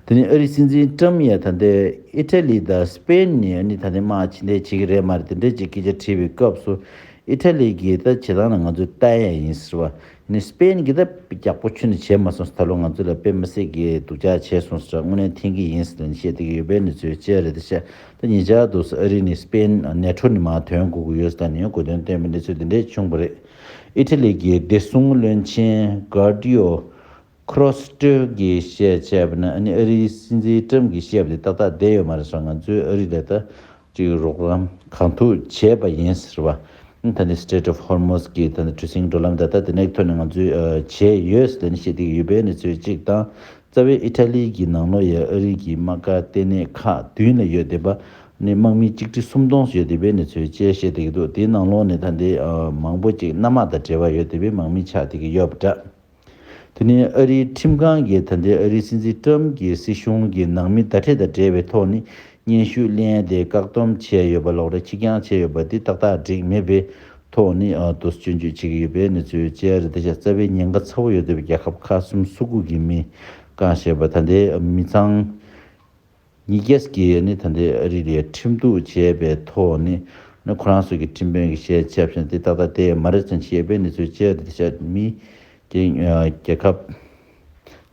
དེ་ནས་ཨ་རིའི་སྲིད་འཛིན་ཀྲམ་ཡང་ད་ལྟའི་ཨི་ཊ་ལི་དང་སི་པེན་ནས་ཨ་ནི་ད་ལྟའི་དམག་ཕྱིར་འཐེན་བྱེད་ཀྱི་རེད་མ་རེད་དེ་འདྲ་ཅིག་སྐད་ཆ་དྲིས་པའི་སྐབས་སུ། ཨི་ཊ་ལི་གིས་ད་བྱེད་སྟངས་ལ་ང་ཚོས་ལྟ་ཡ་ཡིན་ཟེར་བ། ཨ་ནི་སི་པེན་གྱིས་ད་ཡག་པོ་ཁྱོན་ནས་བྱས་མ་སོང་ཟེར། ད་ལོ་ང་ཚོ་ལ་དཔེ་མི་སྲིད་ཀྱི་སྡུག་ཅག་བྱས་སོང་ཟེར། དངོས་གནས་འཐེན་གྱི་ཡིན་ཟེར་ནས་བཤད་བསྡད་ཀྱི་ཡོད་པའི་གནས་ཚུལ་བཅས་རེད་དེ་ཤག་ད་ཉེ་ཆར་དུ་ཨ་རི་ནས་སི་པེན་ནེ་ཊོ་ནས་མར་ཐོན་དགོས་ཀྱི་ཡོད་ཟེར་ནས་དགོས་དོན་བཏོན་པའི་གནས་ཚུལ་དེ་འདྲ་བྱུང་བ་རེད། ཨི་ཊ་ལི་གི་བདེ་སྲུང་བློན་ཆེན་གྷར་ཌི་ཡོ་ཁྲོ་སི་ཊོ་གིས་བཤད་བྱས་པ་ན། ཨ་ནི་ཨ་རིའི་སྲིད་འཛིན་ཀྲམ་གྱིས་བཤད་པ་དེ་ཏག་ཏག་བསྡད་ཡོད་མ་རེད་ཟེར། ང་ཚོས་ཨ་རི་ལ་ད་ཅིག་རོགས་རམ་གང་ཐུབ་བྱས་པ་ཡིན་ཟེར་བ། ད་ནི་Strait of Hormuz གི་ད་ནི་གྲུ་གཟིངས་འགྲོ་ལམ་ད་ལྟ་དེ་འདྲའི་ཐོག་ནས་ང་ཚོས་ཨ་བྱས་ཡོད་ཟེར་ནས་བཤད་བསྡད་ཀྱི་ཡོད་པའི་གནས་ཚུལ་གཅིག་དང་། རྩ་བའི་ཨི་ཊ་ལི་གི་ནང་ལོགས་ཡ་ཨ་རི་གི་དམག་སྒར་ལྟེ་གནས་ཁག་བདུན་ལ་ཡོད་བསྡད་པ་ནི་དམག་མི་གཅིག་ཁྲི་སུམ་སྟོང་ཡོད་བསྡད་པའི་གནས་ཚུལ་བཅས་བཤད་བསྡད་ཀྱི་འདུག་དེའི་ནང་ལོགས་ནས་ད་ལྟའི་ཨ་མང་པོ་ཅིག་གནམ་དམག་དང་འབྲེལ་བ་ཡོད་བསྡད་པའི་དམག་མི་ཆགས་བསྡད་ཀྱི་ཡོད་པ་འདྲ། དེ་ནས་ཨ་རིའི་ཁྲིམས་ཁང་གིས་ད་ལྟའི་ཨ་རིའི་སྲིད་འཛིན་ཀྲམ་གྱི་སྲིད་གཞུང་གི་ནང་མི་བརྡ་སྤྲོད་དང་འབྲེལ་བའི་ཐོག་ནས་སྙན་ཞུ་ལེན་ཏེ་བཀག་སྡོམ་བྱས་ཡོད་པ། ལོག་སྤྲོད་ཕྱིར་འགྱངས་བྱས་ཡོད་པ་འདི་ཏག་ཏག་འགྲིག་མེད་པའི་ཐོག་ནས་ཨ་དུ་སྐྱོན་བརྗོད་བྱེད་ཀྱི་ཡོད་པའི་གནས་ཚུལ་བཅས་རེད་དེ་ཤག་རྩ་བའི་ཉེན་ཁ་ཚ་བོ་ཡོད་བསྡད་པའི་རྒྱལ་ཁབ་ཁག་གསུམ་སུ་གུ་གི་མི་བཀག་བཞག་པ། ད་ལྟའི་མི་ཚང་ཉིས་བརྒྱ་ཞིག་གིས་ནི་ད་ལྟའི་ཨ་རི་ལ་ཁྲིམས་གཏུག་བྱས་པའི་ཐོག་ནས་ནི་ཁོ་རང་ཚོ་གི་ཁྲིམས་དཔོན་གྱིས་བཤད་ཆ་བཞིན་དེ་ཏག་ཏག་དེ་མ་རེད་ཟེར་བཤད་པའི་གནས་ཚུལ་བཅས་རེད་དེ་ཤག་མི་རྒྱལ་རྒྱལ་ཁབ་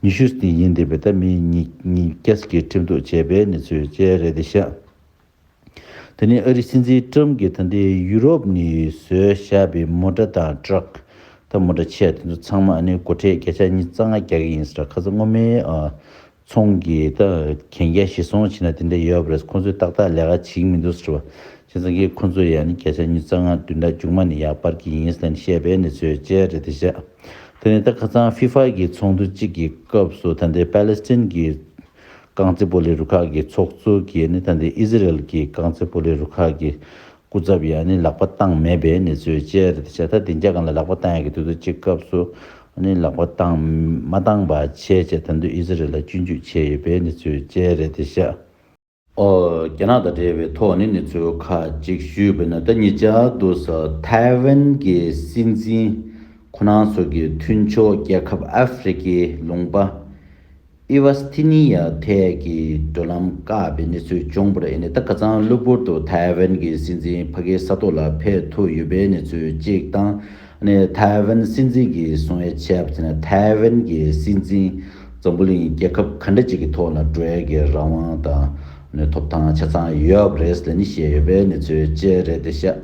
ཉི་ཤུ་ཙམ་ཡིན་བསྡད་པའི་ད་མི་ཉིས་ཉིས་བརྒྱ་ཞིག་གིས་ཁྲིམས་གཏུག་བྱས་པའི་གནས་ཚུལ་བཅས་རེད་དེ་ཤག་དེ་ནས་ཨ་རིའི་སྲིད་འཛིན་ཀྲམ་གྱིས་ད་ལྟའི་ཡུ་རོབ་ནས་བཟོས་བཞག་པའི་མོ་ཊ་དང་ཊྲག་ད་མོ་ཊ་ཆེ་དེ་ཚོ་ཚང་མ་ཨ་ནི་སྒོ་ཁྲལ་བརྒྱ་ཆ་ཉི་ཤུ་རྩ་ལྔ་རྒྱག་གི་ཡིན་ཟེར། ཁ་སང་སྔོན་མའི་ཨ་ཚོང་གི་ད་གན་རྒྱ་གཞིར་བཟུང་བྱས་ན་དེ་འདྲ་ཡོད་པ་རེད། ཁོང་ཚོས་ཏག་ཏག་ལས་ཀ་བྱེད་ཀྱི་མི་འདུག་ཟེར་བ། བྱས་ཙང་གིས་ཁོང་ཚོས་ཡང་ནི་བརྒྱ་ཆ་ཉི་ཤུ་རྩ་ལྔ་བདུན་ཕྲག་མཇུག་མ་ནས་ཡར་སྤར་གྱི་ཡིན་ཟེར་ནས་བཤད་པའི་གནས་ཚུལ་བཅས་རེད་དེ་ཤག་དེ་ནས་ད་ཁ་སང་ཧྥི་ཧྥ་གི་ཚོགས་འདུ་གཅིག་གི་སྐབས་སུ་ད་ལྟའི་པ་ལེ་སི་ཐན་གྱི་རྐང་རྩེད་སྤོ་ལོའི་རུ་ཁག་གི་ཚོགས་གཙོ་གིས་ནི་ད་ལྟའི་ཨི་ཟི་རེལ་གྱི་རྐང་རྩེད་སྤོ་ལོའི་རུ་ཁག་གི་སྐུ་ཚབ་ཡང་ནི་ལག་པ་བཏང་མེད་པའི་གནས་ཚུལ་བཅས་རེད་དེ་ཤག་ད་དེ་འདྲའི་སྒང་ལ་ལག་པ་བཏང་ཡག་གི་དུས་ཚོད་ཅིག་སྐབས་སུ་ནི་ལག་པ་བཏང་མ་བཏང་པ་བྱས་བྱས་ད་དུང་ཨི་ཟི་རེལ་ལ་སྐྱོན་བརྗོད་བྱས་ཡོད་པའི་གནས་ཚུལ་བཅས་རེད་དེ་ཤག་ཨོ། རྒྱ་ནག་དང་འབྲེལ་བའི་ཐོག་ནས་གནས་ཚུལ་ཁག་ཅིག་ཞུས་པ་ཡིན་ན། ད་ཉེ་ཆར་དུ་ས་ཐའེ་ཝན་གྱི་སྲིད་འཛིན་ཁོ་རང་ཚོ་གི་མཐུན་ཕྱོགས་རྒྱལ་ཁབ་ཨ་ཧྥེ་རི་ཁའི་ལུང་པ་ཨི་ཝ་སི་ཐི་ནི་ཡ་ཐད་ཀྱི་འགྲོ་ལམ་བཀག་པའི་གནས་ཚུལ་བྱུང་བ་རེད། ཡིན་ནའི་ད་ཁ་སང་གློ་བུར་དུ་ཐའེ་ཝན་གྱི་སྲིད་འཛིན་ཕ་གིའི་ས་ཐོག་ལ་ཕེབས་ཐུབ་ཡོད་པའི་གནས་ཚུལ་གཅིག་དང་། ནས་ཐའེ་ཝན་སྲིད་འཛིན་གྱིས་གསུང་ཡ་བྱས་པ་ཡིན་ན། ཐའེ་ཝན་གྱི་སྲིད་འཛིན་འཛམ་བུ་གླིང་རྒྱལ་ཁབ་ག་འདྲ་ཅིག་གི་ཐོག་ལ་འགྲོ་ཡ་གི་རང་དབང་དང་ནས་ཐོབ་ཐང་ཆ་ཚང་ཡོད་པ་རེད་ཟེར་ནས་བཤད་ཡོད་པའི་གནས་ཚུལ་བཅས་རེད་དེ་ཤག་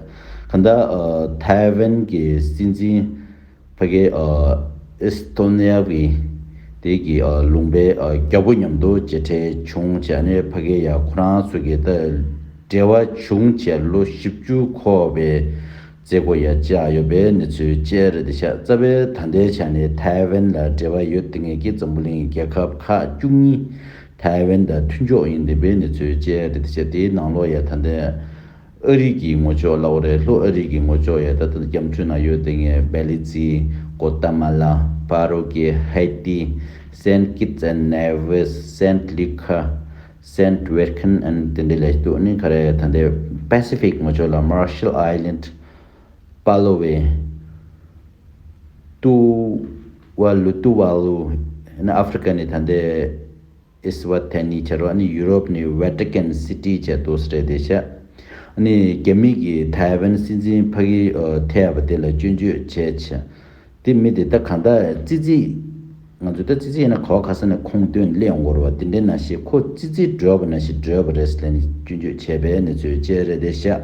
གང་ལྟར་ཨ་ཐའེ་ཝན་གྱི་སྲིད་འཛིན་ཕ་གི་ཨ་ཨེ་སི་ཐོ་ནི་ཡ་གི་དེ་གི་ཨ་ལུང་པའི་ཨ་རྒྱལ་པོ་མཉམ་དུ་མཇལ་འཕྲད་བྱུང་བྱས་ནས། ཕ་གི་ཡ་ཁོ་རང་ཚོ་གི་ད་འབྲེལ་བ་བྱུང་བྱས་ལོ་བཞི་བཅུ་འཁོར་བའི་མཛད་སྒོ་ཡང་བཅར་ཡོད་པའི་གནས་ཚུལ་བཅས་རེད་དེ་ཤག་རྩ་བའི་ད་ལྟའི་ཆ་ནས་ཐའེ་ཝན་ལ་འབྲེལ་བ་ཡོད་བསྡད་མཁན་གྱི་འཛམ་བུ་གླིང་རྒྱལ་ཁབ་ཁག་བཅུ་གཉིས་ཐའེ་ཝན་དང་མཐུན་ཕྱོགས་ཡིན་བསྡད་པའི་གནས་ཚུལ་བཅས་རེད་དེ་ཤག་དེའི་ནང་ལོགས་ཡང་ད་ལྟའི་ཨ་རི་གི་ངོ་ཅོག་ལབ་དགོས་རེད། ལྷོ་ཨ་རི་གི་ངོ་ཅོག་ཡང་ད་ལྟ་རྒྱ་མཚོའི་ནང་ཡོད་བསྡད་མཁན་བེ་ལི་ཛི། གོ་ཏ་མ་ལ། Faroe གི་Haiti, Saint Kitts and Nevis, Saint Lucia, Saint Verkan and དེ་འདྲ་ལས་འདུག་ནི་ག་རེ་ད་ལྟའི་Pacific ངོ་ཕྱོགས་ལ་Marshall Island, Palau, Tuvalu, Tuvalu ནི་ཨ་ཧྥེ་རི་ཀ་ནི་ད་ལྟའི་ཨེ་སི་ཝ་ཐི་ནི་བྱ་རོགས་ནི་ཡུ་རོབ་ནི་Vatican City བྱ་འདུག་ཟེར་དེ་བྱ། ནི་རྒྱ་མི་གི་ཐའེ་ཝན་སྲིད་འཛིན་ཕ་གི་ཐེ་ཡ་བ་དེ་ལ་སྐྱོན་བརྗོད་བྱས་བྱ། དེ་མི་དེ་ད་གང་ལྟར་ཙི་ཙི། ང་ཚོ་ད་ཙི་ཙི་ཡིན་ན་གོ་ག་ས་ནས་ཁོང་སྟོན་སླེབས་ཡོང་གི་རེད་བ། དེ་འདྲའི་ནང་བཞིན་ཁོ་ཙི་ཙི་འགྲོས་པ་ནང་བཞིན་འགྲོས་པ་རེད་ཟེར་ནས་སྐྱོན་བརྗོད་བྱས་པའི་གནས་ཚུལ་བཅས་རེད་དེ་བཞག་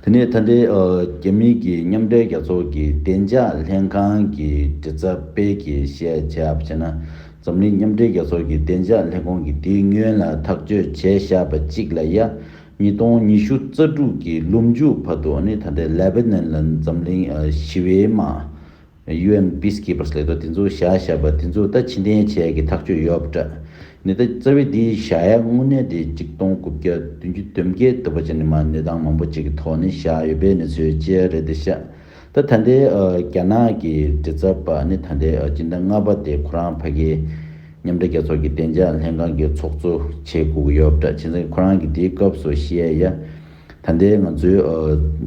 དེ་ནས་ད་ལྟའི་རྒྱ་མི་གི་མཉམ་འབྲེལ་རྒྱལ་ཚོགས་ཀྱི་བདེ་འཇགས་ལྷན་ཁང་གི་མགྲིན་ཚབ་པས་ཀྱིས་བཤད་བྱས་པ་བྱས་ན། འཛམ་གླིང་མཉམ་འབྲེལ་རྒྱལ་ཚོགས་ཀྱི་བདེ་འཇགས་ལྷན་ཁང་གིས་དེའི་སྔོན་ལ་ཐག་གཅོད་བྱས་བཞག་པ་གཅིག་ལ་ཡ། ཉིས་སྟོང་ཉི་ཤུ་རྩ་དྲུག་གི་ལོ་མཇུག་བར་དུ་ནི་ད་ལྟའི་ལེ་བྷ་ནན་ལ་འཛམ་གླིང་ཞི་བའི་དམག་ཡུ་ཨེན་Peacekeepers ལབ་དོ་དེ་ཚོ་བཞག་བཞག་པ་དེ་ཚོ་ད་ཕྱིར་འཐེན་བྱས་ཀྱི་ཐག་གཅོད་ཡོད་པ་འདྲ། ནི་ད་རྩ་བའི་དེའི་བཞག་ཡ་དངོས་གནས་དེ་གཅིག་སྟོང་དགུ་བརྒྱ་བདུན་ཅུ་དོན་བརྒྱད་དུ་བ་ཅན་ནི་མ་གནས་སྟངས་མང་པོ་ཅིག་གི་ཐོག་ནས་བཞག་ཡོད་པའི་གནས་ཚུལ་བཅས་རེད་དེ་ཤག་ད་ད་ལྟའི་རྒྱ་ནག་གི་མགྲིན་ཚབ་པ་ནི་ད་ལྟའི་སྤྱི་ཟླ་ལྔ་པ་དེ་ཁོ་རང་ཕ་གིའི་མཉམ་འབྲེལ་རྒྱལ་ཚོགས་ཀྱི་བདེ་འཇགས་ལྷན་ཁང་གི་ཚོགས་གཙོ་བྱེད་དགོས་ཀྱི་ཡོད་པ་འདྲ། བྱས་ཙང་ཁོ་རང་གིས་དེའི་སྐབས་སུ་བཤད་ཡ། ད་ལྟའི་ང་ཚོའི་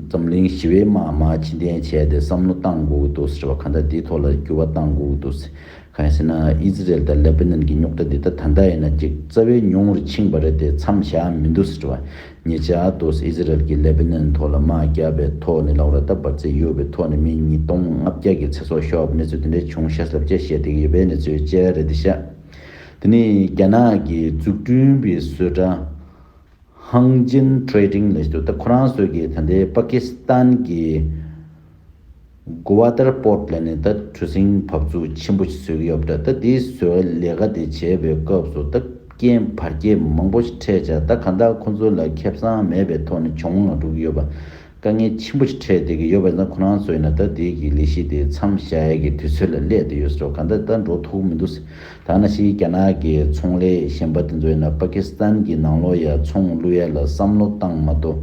འཛམ་གླིང་ཞི་བའི་དམག་མར་ཕྱིར་འཐེན་བྱས་ཏེ་བསམ་བློ་བཏང་དགོས་ཀྱི་འདུག་ཟེར་བ། གང་ལྟར་དེའི་ཐོག་ལ་འགྱུར་བ་བཏང་དགོས་ཀྱི་འདུག་ཟེར། གང་ཡིན་ཟེར་ན་ཨི་ཛི་རལ་དང་ལེ་བྷ་ནན་གྱི་རྙོག་དྲ་འདི་ད་ད་ལྟ་ཡིན་ན་ཅིག་རྩ་བའི་ཉུང་རུ་ཕྱིན་པ་རེད་དེ་མཚམས་བཞག་མི་འདུག་ཟེར་བ། ཉེ་ཆར་དུ་ཨི་ཛི་རལ་གྱིས་ལེ་བྷ་ནན་ཐོག་ལ་དམག་བརྒྱབ་པའི་ཐོག་ནས་ལབ་ར་ད་འབར་རྫས་གཡུག་པའི་ཐོག་ནས་མི་ཉིས་སྟོང་ལྔ་བརྒྱ་གི་ཚེ་སྲོག་ཤོར་བ་གནས་ཚུལ་དེ་འདྲ་བྱུང་ཤག་ལབ་བྱས་བཤད་བསྡད་ཀྱི་ཡོད་པའི་གནས་ཚུལ་བཅས་རེད་དེ་ཤག་དེ་ནས་རྒྱ་ནག་གི་འཛུགས་སྐྲུན་པའི་བཟོ་གྲྭ་ཧང་ཅིན་ཊེ་ཌིང་ལབ་ཞིག་འདུག་ད་ཁོ་རང་ཚོ་གིས་ད་ལྟའི་པ་ཀི་སི་ཐན་གྱི་གོ་ཝ་ཏར་པོར་ཊི་ལ་ནི་ད་གྲུ་གཟིངས་བབས་ཚུགས་ཆེན་པོ་ཞིག་བཟོས་ཀྱི་ཡོད་པ་འདྲ། ད་དེའི་བཟོ་ལས་ཀ་དེ་བྱས་པའི་སྐབས་སུ་ད་རྐྱེན་བར་ཆད་མང་པོ་ཞིག་འཕྲད་བྱས། ད་གང་ལྟར་ཁོ་ཚོ་ལ་ཁེ་བཟང་མེད་པའི་ཐོག་ནས་གྱོང་ལ་འགྲོ་གི་ཡོད་པ། དཀའ་ངལ་ཆེན་པོ་ཞིག་འཕྲད་བསྡད་ཀྱི་ཡོད་པ་ཡིན་ན་ཁོ་རང་ཚོ་ཡིན་ན་ད་དེ་གི་ལས་གཞི་དེ་མཚམས་བཞག་ཡས་ཀྱི་དུས་ཚོད་ལ་སླེབས་བསྡད་ཡོད་ཟེར་བ། གང་ལྟར་ད་འགྲོ་ཐུབ་མི་འདུག་ད་ནང་བཞིན་རྒྱ་ནག་གི་ཚོང་ལས་གཞན་པ་དེ་ཚོ་ཡིན་ན་པ་ཀི་སི་ཐན་གྱི་ནང་ལོགས་ཡ་ཚོང་བླུག་ཡ་ལ་བསམ་བློ་བཏང་མ་གཏོགས་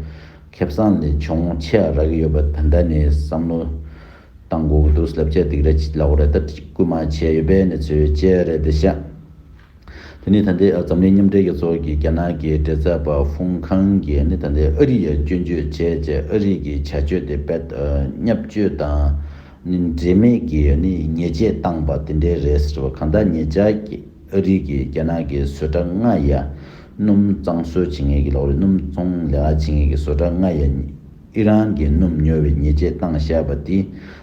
ཁེ་བཟང་ལས་གྱོང་ཆེ་བ་རག་གི་ཡོད་པ་ད་ལྟ་ནས་བསམ་བློ་བཏང་དགོས་ཀྱི་འདུག་ལབ་བྱས་འདི་ག་རེ་ཅིག་ལབ་དགོས་རེད། ད་སྐུལ་མ་བྱས་ཡོད་པའི་གནས་ཚུལ་བཅས་རེད་དེ་ཤག་དེ་ནས་ད་ལྟའི་འཛམ་གླིང་མཉམ་འབྲེལ་རྒྱལ་ཚོགས་ཀྱི་རྒྱ་ནག་གི་མགྲིན་ཚབ་པ་ཧྥུང་ཁང་གིས་ནི་ད་ལྟའི་ཨ་རི་ཡ་སྐྱོན་བརྗོད་བྱས་བྱས། ཨ་རི་གི་བྱ་སྤྱོད་དེ་རྦད་བརྙས་བཅོས་དང་ནི་འབྲེལ་མེད་ཀྱི་ནི་ཉེས་ཆད་བཏང་པ་དེ་འདྲའི་རེད་ཟེར་བ། གང་ལྟར་ཉེ་ཆར་གྱི་ཨ་རི་གིས་རྒྱ་ནག་གི་བཟོ་གྲྭ་ལྔ་ཡ་སྣུམ་གཙང་བཟོ་བྱེད་མཁན་གྱི་ལོག་རེད། སྣུམ་ཚོང་ལས་ཀ་བྱེད་མཁན་གྱི་བཟོ་གྲྭ་ལྔ་ཡ་ཨི་རན་གྱི་སྣུམ་ཉོ་བའི་ཉེས་ཆད་བཏང་བཞག་པ་དེ་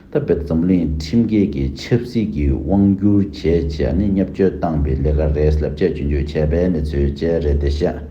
ད་རྦད་འཛམ་གླིང་ཁྲིམས་འགལ་གྱི་ཆབ་སྲིད་ཀྱི་དབང་བསྒྱུར་བྱས་བྱས་ནས་བརྙས་བཅོས་བཏང་པའི་ལས་ཀ་རེད་ལབ་བྱས་སྐྱོན་བརྗོད་བྱས་པའི་གནས་ཚུལ་བཅས་རེད་དེ་ཤག